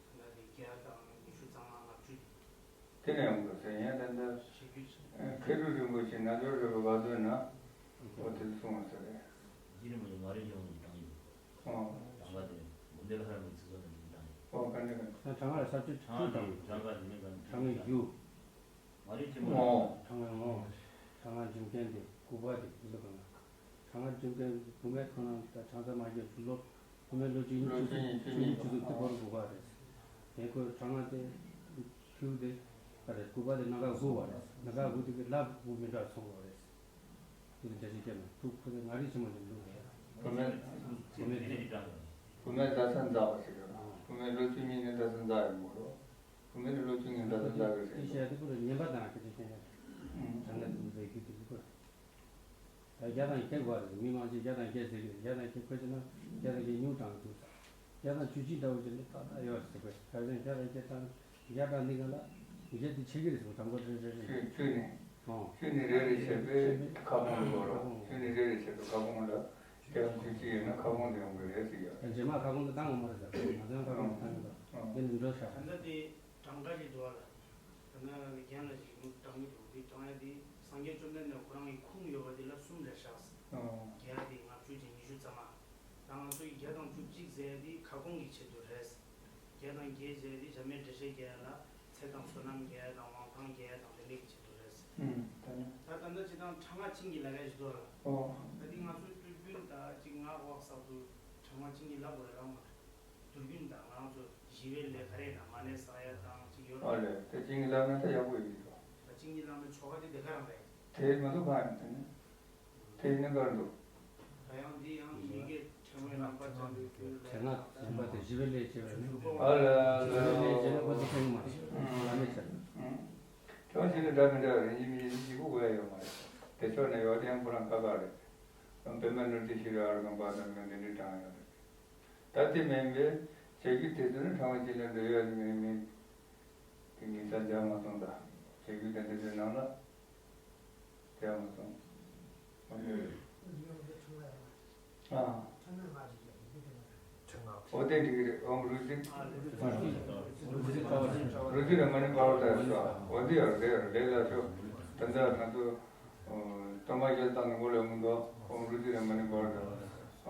ད་དེ་བརྒྱ་དང་ཉི་ཤུ་རྩ་ལྔ་ལྔ་བཅུ་འདི། དེ་ནས་ཡོང་དགོས་ཟེར་ཡིན་ད་ལྟ། ཞེས་རྒྱུད། མཁས་གྲུབ་རིན་པོ་ཆེ་རྣལ་འབྱོར་རིག་པའི་བཀའ་མཛོད་ན་འོ་དེ་གསུངས་པ་ཟེར་རེད། འདི་ནི་མ་ཡིན་ང་རེ་ཡོང་ནས་བཏང་ཡོད། ཨོ། གྲངས་ཀ་དེ་མུ་འདེལ་ཧ་ར་མི་ཚིག་ཚོ་དང་འདི་བཏང་ཡོད། ཨོ་ག་འདྲ་ག་འདྲ། ད་གྲངས་ཀ་ལ་ས་བཅད་བཅུ་དང་། གྲངས་ཀ་འདི་ནི་ག་འདྲ། གྲངས་ཀའི་རྒྱུ། མ་རིག་ཅེས་མ། ཨོ། གྲངས་ཀའི་ངོ་། གྲངས་ཀ་འཇོམས་མཁན་དེ་དགུ་པ་དེ་འདི་ལ་གང་ལ། གྲངས་ཀ་འཇོམས་མཁན་དགུ་མའི་ཁོ་ན་ད་གྲངས་ཚད་མ་བརྒྱབ་ཚུལ་ལོ། དགུ་མའི་ལོ་བཅུ་གཉིས་བཅུ་གསུམ་བཅུ་གཉིས་བཅུ་གསུམ་དེ་བར་དགུ་པ་རེད། དེ་ཁོའི་གྲངས་ཀ་དེ་ཁྱེའུ་དེ་ག་རེ་དགུ་པ་དེ་སྣ་ཁ་དགུ་པ་རེད། སྣ་ཁ་དགུ་དེ་གི་ལྷ་དགུ་མི་འདྲ་སོང་བ་རེད། དེ་ལ་འགྲེལ་བཤད་བརྒྱབ་ན་ཐུགས་ཁོ་ཚོས་ང་རིག་ཆེན་མོ་འདི་འདུག་རེད། བུད་མེད། བུད་མེད་དེ། བུད་མེད་ཟླ་ས་འཛག་པ་ཞིག་ཡོད། བུད་མེད་ལོ་བཅུ་གཉིས་ནས་ཟླ་ས་འཛག་ཡོད་མ་རེད། བུད་མེད་ནི་ལོ་བཅུ་གཉིས་ཟླ་ས་འཛག་གི་རེད། དེ་བཤད་དེ་ཁོ་ལ་ཉན་པ་དང་སྐད་ཆ་བཤད་ཡ་རེད། ཨང་། དྲང་གནས་དེ་ལས་རྒྱུ་དེ་ཁོ། ད་བརྒྱ་དང་བརྒྱད་པ་རེད། མི་མང་ཆེ་བརྒྱ་དང་བརྒྱད་ཟེར་གི་རེད། བརྒྱ་དང་བརྒྱད་ཁོ་ཆེ་ན་བརྒྱ་དང་བརྒྱད་ཉུང་དྲགས་འདུག་ས། བརྒྱ་དང་བཅུ་གཅིག་འདྲ་བོ་ཅིག་ནི་ཏག་ཏག་ཡོད་རེད་ཟེར་གི་རེད། ག་རེ་ཟེར་ན་བརྒྱ་དང་བརྒྱད་དང་བརྒྱ་དང་འདི་ག་ལ་བརྒྱད་དེ་ཆེ་གི་རེད་ཟེར་གི་དྲང་པོ་རེད་རེད་རེད། བཅུ་བཅུ་ནི། ཨོ། བཅུ་ནི་རེ་རེ་བྱས་པའི་ཁ་སྐོང་དུ་འགྲོ་རོགས། བཅུ་ནི་རེ་རེ་བྱས་པའི་ཁ་སྐོང་ལ་བརྒྱ་དང་བཅུ་གཅིག་ཡོད་ན་ཁ་སྐོང་དུ་ཡོང་གི་རེད་ཟེར་ཡ། རྗེས་མ་ཁ་སྐོང་དུ་བཏང་དགོས་མ་རེད་ཟེར། ང་ཚོའི་ཁ་སྐོང་དུ་བཏང་གི་འདུག་ཨོ། དེ་ནི་འགྲོ་ཤག་ད་ལྟ་དེ་གྲངས་ཀ་ཞིག་འདུག་ཨ་ལ། ད་ལྟ་རྒན་ལ་ཞིག་མུ་གྲངས་ཀྱི་འདུག་དེ་གྲངས་ཡ་དེ་སངས་རྒྱས་བཅོམ་ལྡན་འདས་ཁོ་རང་གི་ཁུངས་ཡོད་པ་དེ་ལ་གསུམ་རེད་ཤག་ཨོ། བརྒྱ་དེ་ལྔ་བཅུ་དེ་ཉི་ཤུ་རྩ་ལྔ། ད་ང་ཚོ་ཡི་བརྒྱ་དང་བཅུ་གཅིག་ཟེར་ཡ་དེ་ཁ་སྐོང་གི་ཆེད་དུ་རེད། བརྒྱ་དང་བརྒྱད་ཟེར་ཡ་དེ་བྱམས་པའི་འགྲེལ་བཤད་རྒྱག་ཡ་ལ་ཚེ་དང་བསོད་ནམས་རྒྱག་ཡ་དང་དབང་ཐང་རྒྱག་ཡ་དང་དེ་འདྲའི་གི་ཆེད་དུ་རེད། ཨུམ། ད་ནི། ད་ད་ལྟ་སྤྱིར་བཏང་ཕྲེང་བ་བྱིན་གྱིས་བརླབ་ཡ་ཞིག་འདུག་ཨ་ལ། ཨོ། ད་དེ་ང་ཚོའི་སྲོལ་རྒྱུན་ད་ཅིག་ངག་དབང་གསར་དུ་ཕྲེང་བ་བྱིན་གྱིས་བརླབ་དགོས་རེད་ལབ་མ་རེད། སྲོལ་རྒྱུན་ད་ང་རང་ཚོ་ཞི་བའི་ལས་ག་རེ་ཡིན་ན་མ་ཎི་བསགས་ཡ་དང་ཅིག་ཡོད་རེད། ཨ་ལས། དེ་བྱིན་གྱིས་བརླབས་ན་ད་ཡག་པོ་ཡིན་འདུག་ད་བྱིན་གྱིས་བརླབས་ན་ཆོ་ག་དེ་དེ་ག་རང་རེད། དེ་མ་གཏོགས་གང་ཡང་མེད་དེ་ནི། དེ་ཡིན་ན་ག་རེ་འདུག་ད་ཡང་འདི་ཡང་མི་དགེ་ཕྲེང་བའི་རྣམ་པར་བཅད་པའི་རྒྱུད་ལ། ཕྲེང་བ་གཞན་པ་དེ་ཞི་བའི་ལས་བྱེད་པ་ནི། ཨ་ལ་ལ། ཞི་བའི་ལས་བྱེད་ན་ཁོ་ཚོ་ཕྲེང་བ་མ་རེད། ཨ་ནི་ཟེར། ཨུམ། ཕྲེང་བ་བྱེད་ན་འདྲ་མི་འདྲ་རེད། ཡིན་གཅིག་མིན་གཅིག་གཅིག་པུ་དགོས་ཡ་ཡོད་མ་རེད། དེ་ཕྱོགས་ནས་ཡོད་དེ་ཡང་ཁོ་རང་ཁ་ཁ་རེད། པདྨ་ནོར་རྫས་ཤེས་རབ་ཨརྒྷ་པ་དང་འདི་འདྲའི་གྲངས་ཡོད་རེད། ད་དེ་མིན་པའི་བྱ་རྒྱུད་དེ་ཚོ་ནི་ཕྲེང་བ་གཅིག་ལ་འདོད་ཡོད་མིན་མིན། དེ་ངེས་ས་རྒྱག་མ་སོང་། ད་བྱ་རྒྱུད་དེ་འདྲ་ཚོའི་ནང་ལ་རྒྱག་མ་སོང་། མ་འདོད། ཨ། འོ་དེ་འགྲིག་གི་རེད། ཨོཾ་རུ་ཙི། རུ་ཙི་ར་མ་ཎི་བྷ་ག་ཝ་ཏ་ཡོད་ཤག་འོ་དེ་ཡོད་རེད། དེ་ཡོད་རེད། ལས་སླ་ཤོས། ད་ལྟ་ང་ཚོ་ཨོ། གཏོར་མ་བཞག་སྟངས་ནི་ངོ་ལ་མི་འདུག་ཨོཾ་རུ་ཙི་ར་མ་ཎི་བྷ་ག་ཝ་ཏ།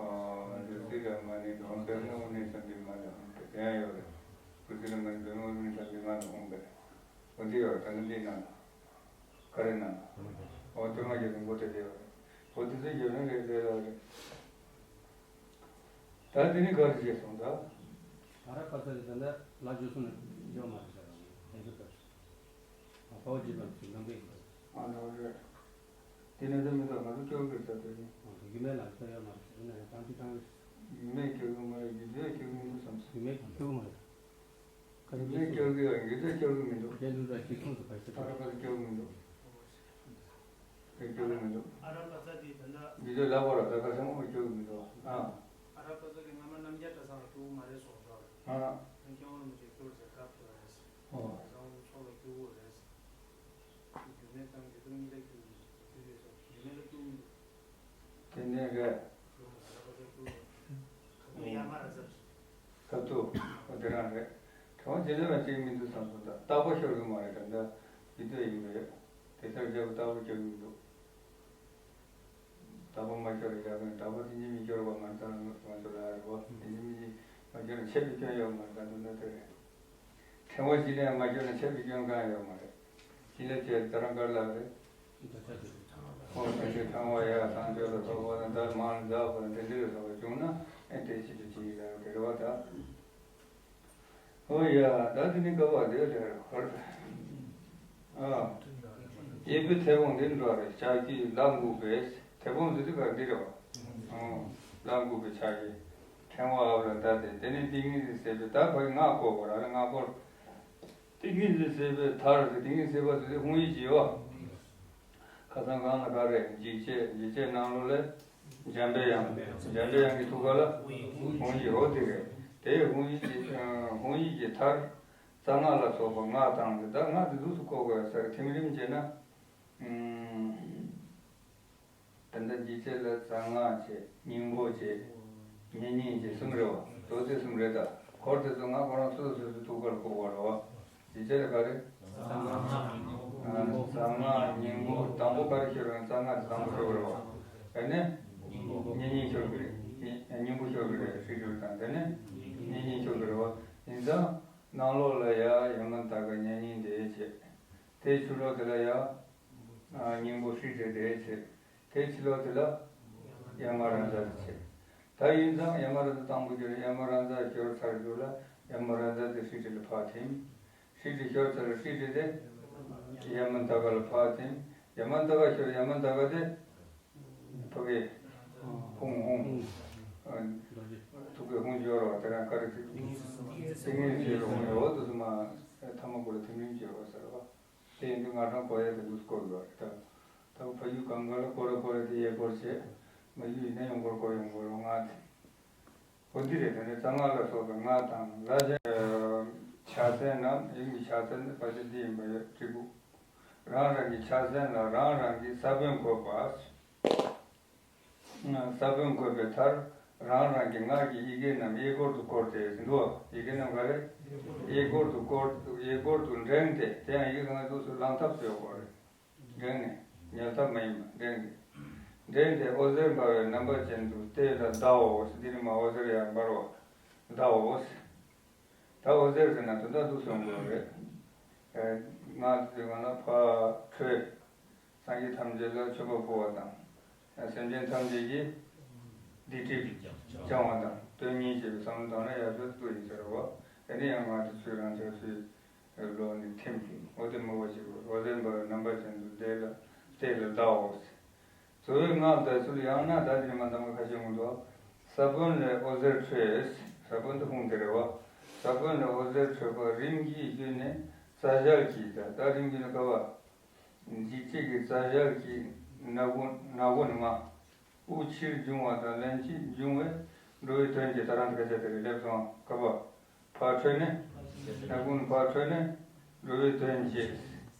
ཨོ། རུ་ཙི་ར་མ་ཎི་དང་པདྨ་འོ་ནི་ཤཱནྟི་མ་ཎི་དང་དེ་ཡང་ཡོད་རེད། རུ་ཙི་ར་མ་ཎི་པདྨ་འོ་ནི་ཤཱནྟི་མ་ཎི་ཨོཾ་བེ། འོ་འདི་ཡོད་རེད། ད་ནི་འདི་ནང་ལ། ག་རེ་ནང་ལ། ཨོ་གཏོར་མ་བཞག་སྟངས་ངོ་དེ་དེ་ཡོད་རེད། འོ་དེ་ཚོ་ཡོད་ན་རེད་རེད་ལ་རེད། ད་དེ་ནི་ག་རེ་བྱས་སོང་ད། ཨ་ར་པ་ཙ་རེ་ད་ལྟ་ལ་འཇུ་སོང་ན་འཇོག་མ་རེད་ཟེར་ར་ནི་དེ་ཚོ་ལྟར། ཨ་ཕའོ་ཇི་ལ་ཚུལ་ལམ་པའི་གི། ཨ་ནོ་རེད། དེ་ནས་ད་མི་ཚོ་ང་ཚོ་སྐྱོ་གི་ས་དེ་ནི། ཨ་ཡུལ་མེད་ལ་ཚོ་ཡོད་མ་རེད་ཟེར་ན་ཡང་དང་དེ་དང་རེད། ཡུལ་མེད་སྐྱོ་གི་མ་རེད། ཡུལ་ཚོའི་སྐྱོ་གི་མི་འདུག་བསམ་སོང་། ཡུལ་མེད་སྐྱོ་གི་མ་རེད། ཡུལ་མེད་སྐྱོ་གི་ཡོད། ཡུལ་ཚོའི་སྐྱོ་གི་མི་འདུག་གཞན་དུ་ད་ཅི་ཐུང་དུ་བར་ཆད་ཨ་ར་པ་ཚ་སྐྱོ་གི་མི་འདུག་ག་སྐྱོ་གི་མི་འདུག་ཨ་ར་པ་ཚ་དེ་ད་ལྟ་ཡུལ་ཚོའི་ལ་བ་ར་ད་ག་ས་མོ་སྐྱོ་གི་མི་འདུག་ཨ། ཨ་ར་པ་ཚ་དེ་སྔ་མ་རྣམ་རྒྱལ་གྲྭ་ཚང་ལ་སྐྱོ་གི་མ་རེད་གསུངས་ཤག་ཨ། སྐྱོ་གི་མི་འདུག་སྐྱོ་གི་ཟེར་སྐབས་དེ་ལ་རེད། ཨོ། ཚང་མ་ཚོགས་ལ་སྐྱོ་གི་རེད། རྒྱུ་མེད་ རེད། ཁ་ཐུག་དེ་རང་རེད། ཕྲེང་བ་བྱེད་ལས་པ་གཅིག་མི་འདུག་བསམ་སོང་། ད་རྟག་པ་ཤོར་གི་མ་རེད། ད་ལྟ་ཡིད་འདོད་ཡིན་པས། དེ་ལྟར་བྱས་པ་རྟག་པ་ཤོར་གི་མི་འདུག་རྟག་པ་མ་ཤོར་བའི་ཡག་གི། རྟག་པ་དེ་ཉིད་མི་ཤོར་བ་མ་རེད། ད་ང་ཚོ་ལ་རེད་བ། དེ་ཉིད་མི་མ་ཤོར་ན་ཆད་པའི་སྐྱོན་ཡོད་མ་རེད། ད་དུང་ད་དེ་རེད། ཕྲེང་བ་བྱེད་ལས་མ་ཤོར་ན་ཆད་པའི་སྐྱོན་གང་ཡོད་མ་རེད། བྱེད་ལས་བྱས་ད་རང་དཀར་ལ་རེད། ཁོང་དེ་འདྲའི་ཕྲེང་བ་ཡར་བཏང་ཕྱོགས་ལ་ཐོགས་པ་དང་། ད་མང་ལ་འཛག་པ་དང་། དེ་འདྲའི་བཟོ་བ་བྱུང་ན་ཨེ་དེ་ཕྱིར་དུ་བྱེད་ཀྱི་ལ་དེ་རེད་བ། ད། ཨོ་ཡ། ད་དེ་ནི་དཀའ་བ་དེ་རེད། ཧོར། ཨ། གཡས་པའི་མཐེ་བོང་འདི་འགྲོ་རེད། ལྕགས་ཀྱུས་ལ་འགུགས་པས། མཐེ་བོང་འདི་དེ་ག་འདི་རེད་བ། ཨོ། ལ་འགུགས་པའི་ཕྱག་རྒྱ། ཕྲེང་བ་ཨ་བ་ལ་བཏགས་ཏེ། དེ་ནས་ཏིང་ངེ་འཛིན་ཟེར་བའི། ད་ཕ་གི་སྔགས་བསྐོར་བ་ར་ལ་སྔགས་བསྐོར། ཏིང་ངེ་འཛིན་ཟེར་བའི་མཐར་ཟེར། ཏིང་ངེ་འཛིན་ཟེར་བ་ཟེར་དེ་དབང་ཡིག་ཅིག་ཡོད། ཁ་སང་གང་ལ་ག་རེ། འཇིགས་བྱེད། འཇིགས་བྱེད་ནང་ལོགས་ལ་འཇམ་པའི་དབྱངས། འཇམ་པའི་དབྱངས་ཀྱི་ཐུགས་ཀ་ལ་དབང་ཡིག་ཡོད་དེ་རེད། དེའི་དབང་ཡིག་གི་དབང་ཡིག་གི་མཐར་རྩ་སྔགས་ལ་སོགས་པ་སྔགས་བཏང་སྟེ། ད་སྔགས་དེ་འདུག་སེ་བསྐོར་དགོས་ཟེར། ཐིམ་རིམ་བྱས་ན། ཨུམ། ད་ལྟ་འཇིགས་བྱེད་ལ་རྩ་སྔགས་བྱས། སྙིང་པོ་བྱས། ཉེ་སྙིང་བྱས། གསུམ་རེད་བ། ད་དེ་གསུམ་རེད། ད་འཁོར་དེ་ཚོ་སྔགས་ཁོ་རང་སོ་སོ་སོ་སོའི་ཐུགས་ཀ་ལ་བསྐོར་བ་རེད་བ། འཇིགས་བྱེད་ལ་ག་རེ། རྩ་སྔགས། སྙིང་པོ། དང་པོ་ག་རེ་ཤོར་བ་ཡིན། རྩ་སྔགས་དེ་དང་པོ་ཤོར་བ་རེད་བ། དེ་ནས་ཉེ་སྙིང་ཤོར་གི་རེད། སྙིང་པོ་ཤོར་གི་རེད། ཧྲིལ་ཧྲིལ་དང་། དེ་ནས་ཉེ་སྙིང་ཤོར་གི་རེད་བ། ཡིན་ཙང་ནང་ལོགས་ལ་ཡ་ཡ་མ་དག་ག་ཉེ་སྙིང་དེ་བྱས། དེའི་ཕྱི་ལོགས་དེ་ལ་ཡ། ཨ། སྙིང་པོ་ཧྲིལ་ཧྲིལ་དེ་བྱས། དེའི་ཕྱི་ལོགས་དེ་ལ་ཡ་མ་ར་ཛ་དེ་བྱས། ད་ཡིན་ཙང་ཡ་མ་ར་ཛ་དང་པོ་ཤོར། ཡ་མ་ར་ཛ་ཤོར་ཚར་རྒྱུ་ལ་ཡ་མ་ར་ཛ་དེ་ཧྲིལ་ཧྲིལ་ལ་ཕར་ཐིམ། ཧྲིལ་ཧྲིལ་ཤོར་ཚར། ཧྲིལ་ཧྲིལ་དེ་ཡ་མ་དག་ག་ལ་ཕར་ཐིམ། ཡ་མ་དག་ག་ཤོར། ཡ་མ་དག་ག་དེ་ཕ་གི་ཧཱུྃ། ཧཱུྃ། ཨ། ཐུགས་ཀའི་ཧཱུྃ་ཤོར་བ་དེ་རང་ག་རེ་ཟེར། ཏིང་ངེ་འཛིན་ལ་ཧཱུྃ་ཡོད་དུས་སུ་མ་ཐ་མ་གུ་ལ་ཐིམ་རིམ་ཤོར་བ་ཟེར་བ། དེ་ཡིན་དུས་སྔགས་ཕྲེང་བསྐོར་ཡས་དེ་འདུག་སེ་བསྐོར་དགོས་རེད། ད་ད་ཕ་ཡུལ་གང་ག་ལ་བསྐོར་ར་བསྐོར་ར་དེ་གཡས་སྐོར་བྱས། མ་ཡུལ་ཡིན་ན་གཡོན་སྐོར་སྐོར་ཡོང་དགོས་རེད། སྔགས་དེ། འོ་འདི་རེད། དེ་ནས་རྩ་སྔགས་ལ་སོགས་པའི་སྔགས་དང་། ལ་ཞེས་ཕྱག་མཚན་ནམ། དབྱིངས་ཀྱི་ཕྱག་མཚན་ནི་ཕལ་ཆེར་འདི་ཡིན་པ་ཡོད། གཅིག་པུ། རང་རང་གི་ཕྱག་མཚན་ལ་རང་རང་གི་ས་བོན་བཀོད་པ། ས་བོན་བཀོད་པའི་མཐར་རང་རང་གི་སྔགས་ཀྱི་ཡི་གེ་རྣམས་གཡས་སྐོར་དུ་བསྐོར་ཏེ་ཟེར་འདུག་བ། ཡི་གེ་རྣམས་ག་རེ། གཡས་སྐོར་དུ་བསྐོར། གཡས་སྐོར་དུ་འགྲེང་སྟེ། དེ་ཡང་ཡི་གེ་གང་འདུག་སེ་བླང་ཐབས་སུ་ཡོད་དགོས་རེད། འགྲེང་ནས། ཉལ་ཐབས་མ་ཡིན་པ། འགྲེང་སྟེ། འགྲེང་སྟེ་འོད་ཟེར་འབར་བའི་རྣམ་པ་ཅན་དུ་བལྟས་ལ་བཟླའོ། འདི་ནི་མ་འོད་ཟེར་ཡང་འབར་བ་བཟླའོ། ད་འོད་ཟེར་ཟེར་ན་དོན་དག་འདུག་སེ་ཡོང་དགོས་རེད། ཨ། སྔགས་དེ་གང་ལ་ཕར་འཕྲོས། སངས་རྒྱས་ཐམས་ཅད་ལ་མཆོད་པ་ཕུལ་བ་དང་། སེམས་ཅན་ཐམས་ཅད་ཀྱི་སྡིག་སྒྲིབ་སྦྱང་བ་དང་དོན་གཉིས་བྱེད་པའི་བསམ་བློ་བཏང་ན་ཡག་ཤོས་སུ་ཡིན་ཟེར་བ། དེ་ནས་ཡང་སྔགས་དེ་ཚུར་རང་ཅག་ཚུར་ལོག་ནས་ཐིམ། འོ་དེ་མོ་བ་ཞིག་གོ། འོད་ཟེར་འབར་བའི་རྣམ་པ་ཅན་དུ་བལྟས་ལ་བལྟས་ལ་བཟླའོ། གཙོ་བོའི་སྔགས་དང་ཚུལ། ཡང་ན་ད་དེ་ནས་མ་འདང་བ་ཁ་ཤས་འོང་དོ། ས་བོན་ལས་འོད་ཟེར་འཕྲོས། ས་བོན་དེ་ཧཱུྃ་དེ་རེད་བ། ས་བོན་ལས་འོད་ཟེར་འཕྲོས་པ་རིམ་གྱིས་བརྒྱུད་ནས་རྩ་ཞལ་གྱི། ད་ད་རིམ་གྱིས་ནི་ག་བ། འཇིགས་བྱེད་ཀྱི་རྩ་ཞལ་གྱི་སྣ་ཁུང་། སྣ་ཁུང་ནི་མ། དབུགས་ཕྱིར་འབྱུང་བ་དང་ལན་གཅིག་འབྱུང་བས་འགྲོ་བའི་དོན་བྱེད། ད་རང་དེ་སྐད་ཆ་དེ་རེད། སླེབས་སོང་། ག་བ། ཕར་འཕྲོས་ནས། སྣ་ཁུང་ནས་ཕར་འཕྲོས་ནས་འགྲོ་བའི་དོན་བྱེད།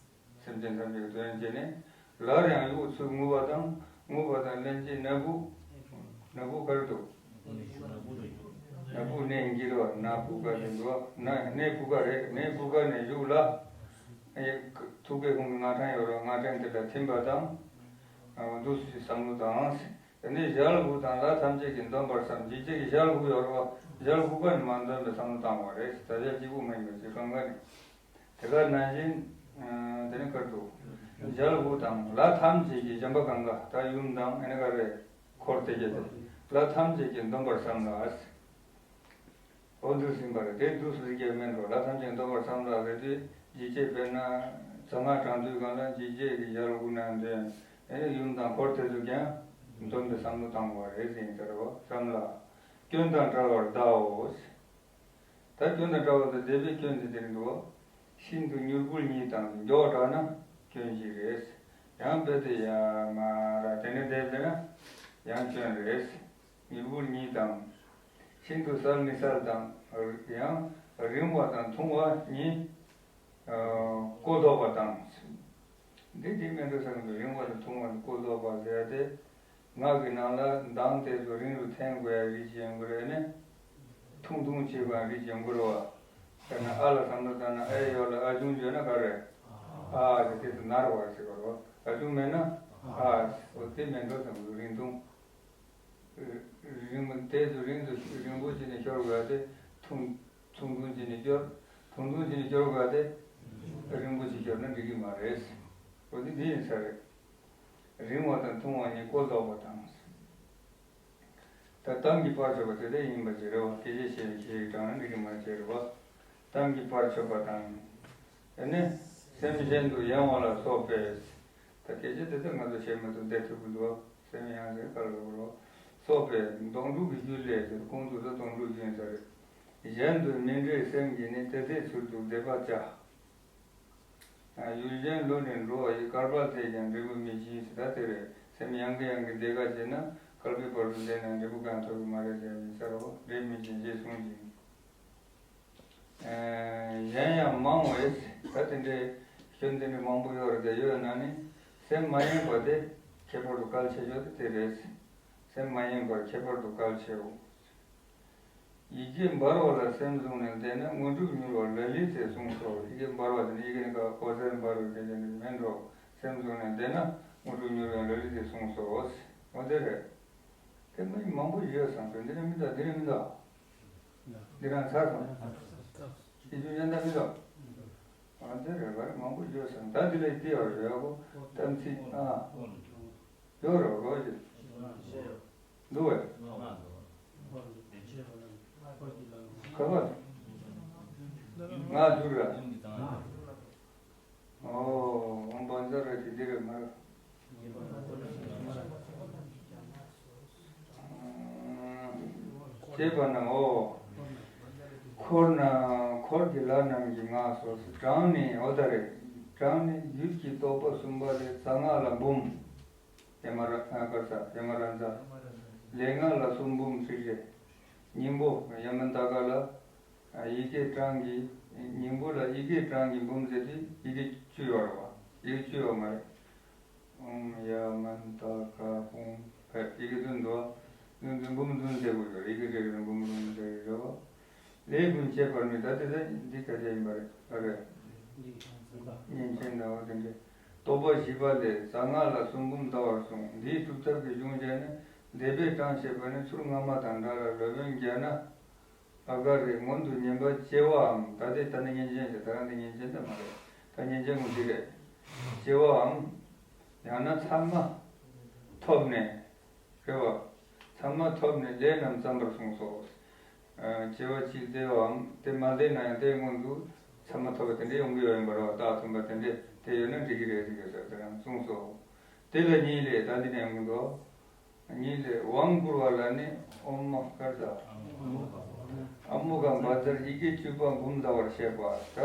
སེམས་ཅན་ཐམས་ཅད་ཀྱི་དོན་བྱེད་ནས། སླར་ཡང་དབུགས་ཚུར་རྔུབ་པ་དང་། རྔུབ་པ་དང་ལན་གཅིག་སྣ་བུག། སྣ་བུག་ག་རེ་འདུག་སྣ་བུག་སྣ་འགྱེལ་བ། སྣ་བུག་ག་རེ་འདུག་སྣ། སྣའི་བུ་ག་རེད། སྣའི་བུ་ག་ནས་གཞུག་ལ། ཐུགས་ཀའི་ཧཱུྃ་གི་སྔགས་ཕྲེང་ཡོད་རེད། སྔགས་ཕྲེང་དེ་ལ་ཐིམ་པ་དང་། འདུག་སེ་བསམ་བློ་བཏང་། དེ་ནས་ཞལ་དགུ་དང་ལྷ་ཐམས་ཅད་ཀྱིས་འདོམས་པར་བསམ། འཇིགས་བྱེད་ཀྱི་ཞལ་དགུ་ཡོད་རེད་བ། ཞལ་དགུ་ག་ནས་མར་འདོན་པའི་བསམ་བློ་བཏང་བ་རེད། ད་ཞལ་གཅིག་པུ་མ་ཡིན་པ་ཞིག་གང་ག་ནས། དེ་ག་ནང་བཞིན། དེ་ནས་གར་དུ། ཞལ་དགུ་དང་ལྷ་ཐམས་ཅད་ཀྱིས། གཞན་པ་གང་ག་ད་ཡུམ་དང་ཨ་ནི་ག་རེ། འཁོར་དེ་བརྒྱད་དེ། ལྷ་ཐམས་ཅད་ཀྱིས་འདོམས་པར་བསམ་ལ། འོ་འདུག་སེ་ཡིན་པ་རེད། དེ་འདུག་སེ་ཟེར་གྱི་མིན་འགྲོ། ལྷ་ཐམས་ཅད་འདོམས་པར་བསམ་ལ་ཟེར་དུས། འཇིགས་བྱེད་དཔེར་ན་རྩ་སྔགས་བགྲང་དུས་སྒང་ལ་འཇིགས་བྱེད་ཀྱི་ཞལ་དགུ་ནས་འདོན། ཨེ་ནི་ཡུམ་དང་འཁོར་དེ་ཚོ་ཀྱང་འདོམས་པའི་བསམ་བློ་བཏང་བ་རེད་ཟེར་ཡིན་ཟེར་བ་བསམ་ལ། སྐྱོན་དང་བྲལ་བར་བཟླའོ། ད་སྐྱོན་དང་བྲལ་བ་དང་བཟླས་པའི་སྐྱོན་དེ་དེ་རེད་འདུག་ཤིན་ཏུ་མྱུར་པོར་ཉིད་དང་། མགྱོགས་དྲགས་ན་སྐྱོན་ཞིག་རེད། ཡང་རྦད་དེ་ཡ་མ་ར་དེ་ནས་བཟླས་པས་ན་ཡང་སྐྱོན་རེད། མྱུར་པོར་ཉིད་དང་། ཤིན་ཏུ་གསལ་མི་གསལ་དང་། ཡང་རིང་བ་དང་ཐུང་བ་གཉིས། ཨ། གོ་ལྡོག་པ་དང་། འདི་འདི་མེད་འགྲོ་ས་གི་འདུག་རིང་བ་དང་ཐུང་བ་གོ་ལྡོག་པ་ཟེར་ཏེ། ངག་གི་ནང་ལ་གདངས་དེ་ཚོ་རིང་རུ་འཐེན་དགོས་ཡ་རིགས་ཅིག་ཡོང་གི་རེད་ནི། ཐུང་ཐུང་བྱེད་དགོས་ཡ་རིགས་ཅིག་ཡོང་གི་རེད་བ། དཔེར་ན་ཨ་ལ་བསམ་བློ་བཏང་ན་ཨའི་ཡོ་ལ་ཨ་ཆུང་བརྗོད་ན་ག་རེ། ཨ་ཞེས་དེ་ཚོ་ནར་བ་ཟེར་བ་རེད་བ། ཨ་ཆུང་མེད་ན་ཨ་ཞེས་དེ་མེད་འགྲོ་བསམ་གི། རིང་ཐུང་། རིང་མོ་དེ་ཚོ་རིང་དུ་རིང་པོ་བྱས་ནས་ཤོར་དགོས་ཏེ། ཐུང་ཐུང་ཐུང་བྱས་ནས་ཤོར། ཐུང་ཐུང་བྱས་ནས་ཤོར་དགོས་ཏེ། རིང་པོ་ཞིག་ཤོར་ན་འགྲིག་གི་མ་རེད། འོ་དེ་འདི་ཡིན་ས་རེད། རིང་བ་དང་ཐུང་བ་གཉིས་གོ་ལྡོག་པ་དང་། ད་གཏམ་གྱི་བར་ཆད་པ་དེ་དེ་ཡིན་པ་ཅིག་རེད་བ། སྐད་ཆ་བཤད་བཤད་ཀྱི་གྲངས་ན་འགྲིག་གི་མ་རེད་ཅེས་རེད་བ། གཏམ་གྱི་བར་ཆད་པ་དང་། དེ་ནས་སེམས་གཞན་དུ་གཡེང་བ་ལ་སོགས་པས། ད་སྐད་ཆ་དེ་ཚོ་ང་ཚོ་བཤད་མ་ཐུབ་བསྡད་ཐུབ་ཀྱི་འདུག་སེམས་གཡེང་ཟེར་ག་ལ་གོ་རོགས། སོགས་པས་སྡོང་ཕྲུག་གི་རྒྱུད་ལས་ཟེར། ཁོང་ཚོ་ལ་སྡོང་ཕྲུག་ཡིན་ས་རེད། གཞན་དུ་མི་འདྲེས་སེམས་ཀྱིས་ནི། དེ་ཚེ་ཚུལ་དུ་བཟླས་པ་བྱ། ཡུལ་གཞན་ལུས་ནི་འགྲོ་བ་ཡི། བསྐལ་པ་ཚེ་ཀྱང་འབྲས་བུ་མི་འབྱིན་ཟེར། ད་དེ་རེད། སེམས་གཡེང་གི་གཡེང་གི་བཟླས་ཀ་བྱས་ན་བསྐལ་པའི་བར་དུ་བཟླས་ན་འབྲས་བུ་གང་ཐོབ་ཀྱི་མ་རེད་ཟེར་ཡིན་ས་རེད་བ། འབྲས་མི་འབྱིན་ཞེས་གསུངས་ཤིང་། གཞན་ཡང་མང་བས། ད་དེ་འདྲའི་སྐྱོན་དེ་འདྲའི་མང་པོ་ཡོད་རེད་དེ། ཡོད་ན་ནི་སེམས་མ་གཡེངས་པ་དེ་ཁྱད་པར་དུ་གལ་ཆེ་ཤོས་དེ་དེ་རེད། སེམས་མ་གཡེངས་པར་ཁྱད་པར་དུ་གལ་ཆེའོ། ཡི་གེ་འབར་བ་ལ་སེམས་བཟུང་ནས་བཟླས་ན། དངོས་གྲུབ་མྱུར་བ་ལ་ལུས་ཚེ་གསུངས་སོ། ཡི་གེ་འབར་བ་དེ་ནི་ཡི་གེ་ནི་ཀ་ཨོ་ཟེར་འབར་བའི་སྐད་ཆ་ནི་མིན་འགྲོ། སེམས་བཟུང་ནས་བཟླས་ན་དངོས་གྲུབ་མྱུར་བ་ལ་ལུས་ཚེ་གསུངས་སོ། འོ་དེ་རེད། དེ་མི་མང་པོ་ཡོད་བསམ་སོང་། འདི་རེད་མི་འདུག་འདི་རེད་མི་འདུག་འདི་རང་ཚར་སོང་། ཡིད་དུ་ཉན་ད་མི་འདུག་འོ་དེ་རེད། བར་མང་པོ་ཡོད་བསམ། ད་འདི་ལ་ཡིད་དེ་ཡོད་རེད་གོ། གཏམ་ཚིག་ཨ། ཡོད་རེད་གོ་ཡོད། འདུག་བས། ག་པར། ང་འདུག་ར། ཨོ། འོང་བ་འཛར་ར་དེ་འདི་རེད་མ་རེད། ཅེས་པ་ན། འོ། འཁོར་ན་འཁོར་གྱི་ལྷ་རྣམས་ཀྱི་ངག་སོ། གྲངས་ནི་འོ་ད་རེད། གྲངས་ནི་རྒྱུད་ཀྱི་རྟོག་པ་གསུམ་པ་ལས། རྩ་སྔགས་ལ་འབུམ། ཡ་མ་ར་ཨ་གར་ས་ཡ་མ་ར་ཛ། ལས་སྔགས་ལ་སུམ་འབུམ་ཁྲི་བཞི། སྙིང་པོ་ཡ་མ་ད་ག་ལ། ཡི་གེ་གྲངས་ཀྱི། སྙིང་པོ་ལ་ཡི་གེ་གྲངས་ཀྱི་འབུམ་ཟེར་དུས་ཡི་གེ་བཅུ་ཡོད་རེད་བ། ཡི་གེ་བཅུ་ཡོད་མ་རེད། ཨོཾ་ཡ་མ་ཏ་ཀ་ཧཱུྃ་ཕཊ། ཡི་གེ་བདུན་འདུག་བདུན་བདུན་འབུམ་བདུན་ཟེར་དགོས་ཡོད་རེད། ཡི་གེ་རེ་རེ་ལ་འབུམ་བདུན་ཟེར་གྱི་རེད་བ། ལས་ཀུན་བྱེད་པར་ནུས། ད་དེ་ཚོ་འདི་ག་རེ་ཡིན་པ་རེད། ག་རེ། མཉེན་ཆེན་དང་འོ་དེ་འདྲའི། རྟོག་པ་བཞི་པ་ལས། རྩ་སྔགས་ལ་སུམ་འབུམ་བཟླ་བར་གསུངས། འདིའི་སྒྲུབ་ཐབས་ཀྱི་གཞུང་བྱས་ནས་བཟླས་པའི་གྲངས་བཤད་པ་ནི། ཚུར་སྔ་མ་དང་འདྲ་ལ་སློབ་དཔོན་བརྒྱ་ན། ཨ་ག་རེ་སྔོན་དུ་བསྙེན་པ་སྐྱེ་བའམ། ད་དེ་ལྟ་ན་མཉེན་ཆེན་ཞེས། ད་རང་དེ་མཉེན་ཆེན་དེ་མ་རེད། ད་མཉེན་ཆེན་ངོ་འདི་རེད། སྐྱེ་བའམ། ཡང་ན་མཚན་མ་ཐོབ་ནས། རེད་བ། མཚན་མ་ཐོབ་ནས་ལས་རྣམས་བརྩམ་པར་གསུངས་སོ། སྐྱེ་བ་གཅིག་བདེ་བའམ་དེ་མ་བདེ་ན་ཡང་དེའི་སྔོན་དུ་མཚན་མ་ཐོབ་པ་དེ་འདྲ་ཡོང་གི་ཡོད་ཡིན་པ་རེད་བ། རྟགས་མཚན་པ་དེ་འདྲ་དེ་ཡོད་ན་འགྲིག་གི་རེད་ཟེར་གྱི་ཡོད་ས་དེ་རང་གསུངས་སོ། དེ་ལ་གཉིས་ལས། ད་འདི་ནས་ཡོང་གི་འདུག་གཉིས་ལས། དབང་བསྐུར་བ་ལ་ནི་ཨོཾ་མ་ཀར་ཏ། ཨ་མུ་ག་བཛྲ་ཡི་གེ་བཅུ་པ་འབུམ་བཟླ་བར་བཤད་པ། ད་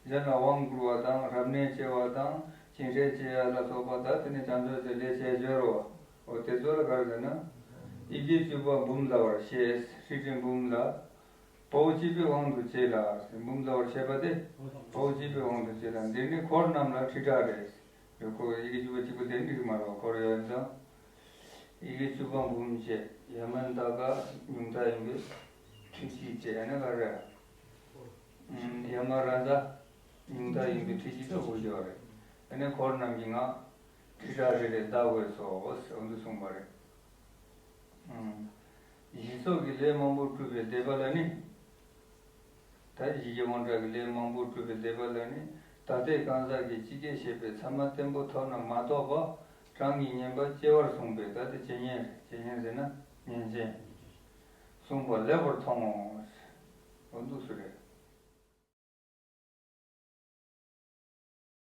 གཞན་ལ་དབང་བསྐུར་བ་དང་། རབ་གནས་བྱེད་པ་དང་། སྦྱིན་སྲེག་བྱེད་ཡ་ལ་སོགས་པ། ད་དེ་ནི་བྱང་ཆུབ་ཀྱི་ལས་བྱེད་སྦྱོར་བ། འོ་དེ་ཚོ་ལ་ག་རེ་ཟེར་ན། ཡི་གེ་བཅུ་པ་འབུམ་བཟླ་བར་བཤད། ཧྲཱིཿ་ཀྲྀ་འབུམ་ལ། དཔའ་བོ་གཅིག་པའི་དབང་དུ་བྱས་ལ། འབུམ་བཟླ་བར་བཤད་པ་དེ། དཔའ་བོ་གཅིག་པའི་དབང་དུ་བྱས་ལ། འདིར་ནི་འཁོར་རྣམས་ལ་ཁྲི་ཕྲག་རེ། འཁོར་ཡི་གེ་བཅུ་པ་གཅིག་པུ་དེ་འགྲིག་གི་མ་རེད་བ། འཁོར་ཡོད་ཙང་། ཡི་གེ་བཅུ་པ་འབུམ་བྱས། ཡ་མ་ཏ་ཀ་ཉུང་མཐའ་ཡིན་པའི་ཁྲི་གཅིག་བྱས་ན་ག་རེ། ཡ་མ་ར་ཛ་ཉུང་མཐའ་ཡིན་པའི་ཁྲི་གཅིག་ད་འོ་ཞོག་རེད། ཨ་ནི་འཁོར་རྣམས་ཀྱི་ངག་ཁྲི་ཕྲག་རེ་རེ་བཟླ་དགོས་སོ། འོ་འདི་གསུངས་པ་རེད། ཨང་། ཞི་སོགས་ཀྱི་ལས་མང་པོ་སྒྲུབ་པའི་བཟླས་པ་ལ་ནི། ད་ཞི་རྒྱས་དབང་དྲག་གི་ལས་མང་པོ་སྒྲུབ་པའི་བཟླས་པ་ལ་ནི། ད་ལྟའི་གང་ཟག་གིས་ཇི་སྐད་བཤད་པའི་མཚན་མ་བརྟན་པོ་ཐོབ་ན་མ་གཏོགས་པ། གྲངས་ཀྱིས་བསྙེན་པ་སྐྱེ་བར་གསུངས་པས། ད་དེ་ཇེ་སྙན་རེད། ཇེ་སྙན་ཟེར་ན་ཉན་ཅན། གསུངས་པ་ལེགས་པར་མཐོང་ངོ་། འོ་འདུག་སེ་རེད།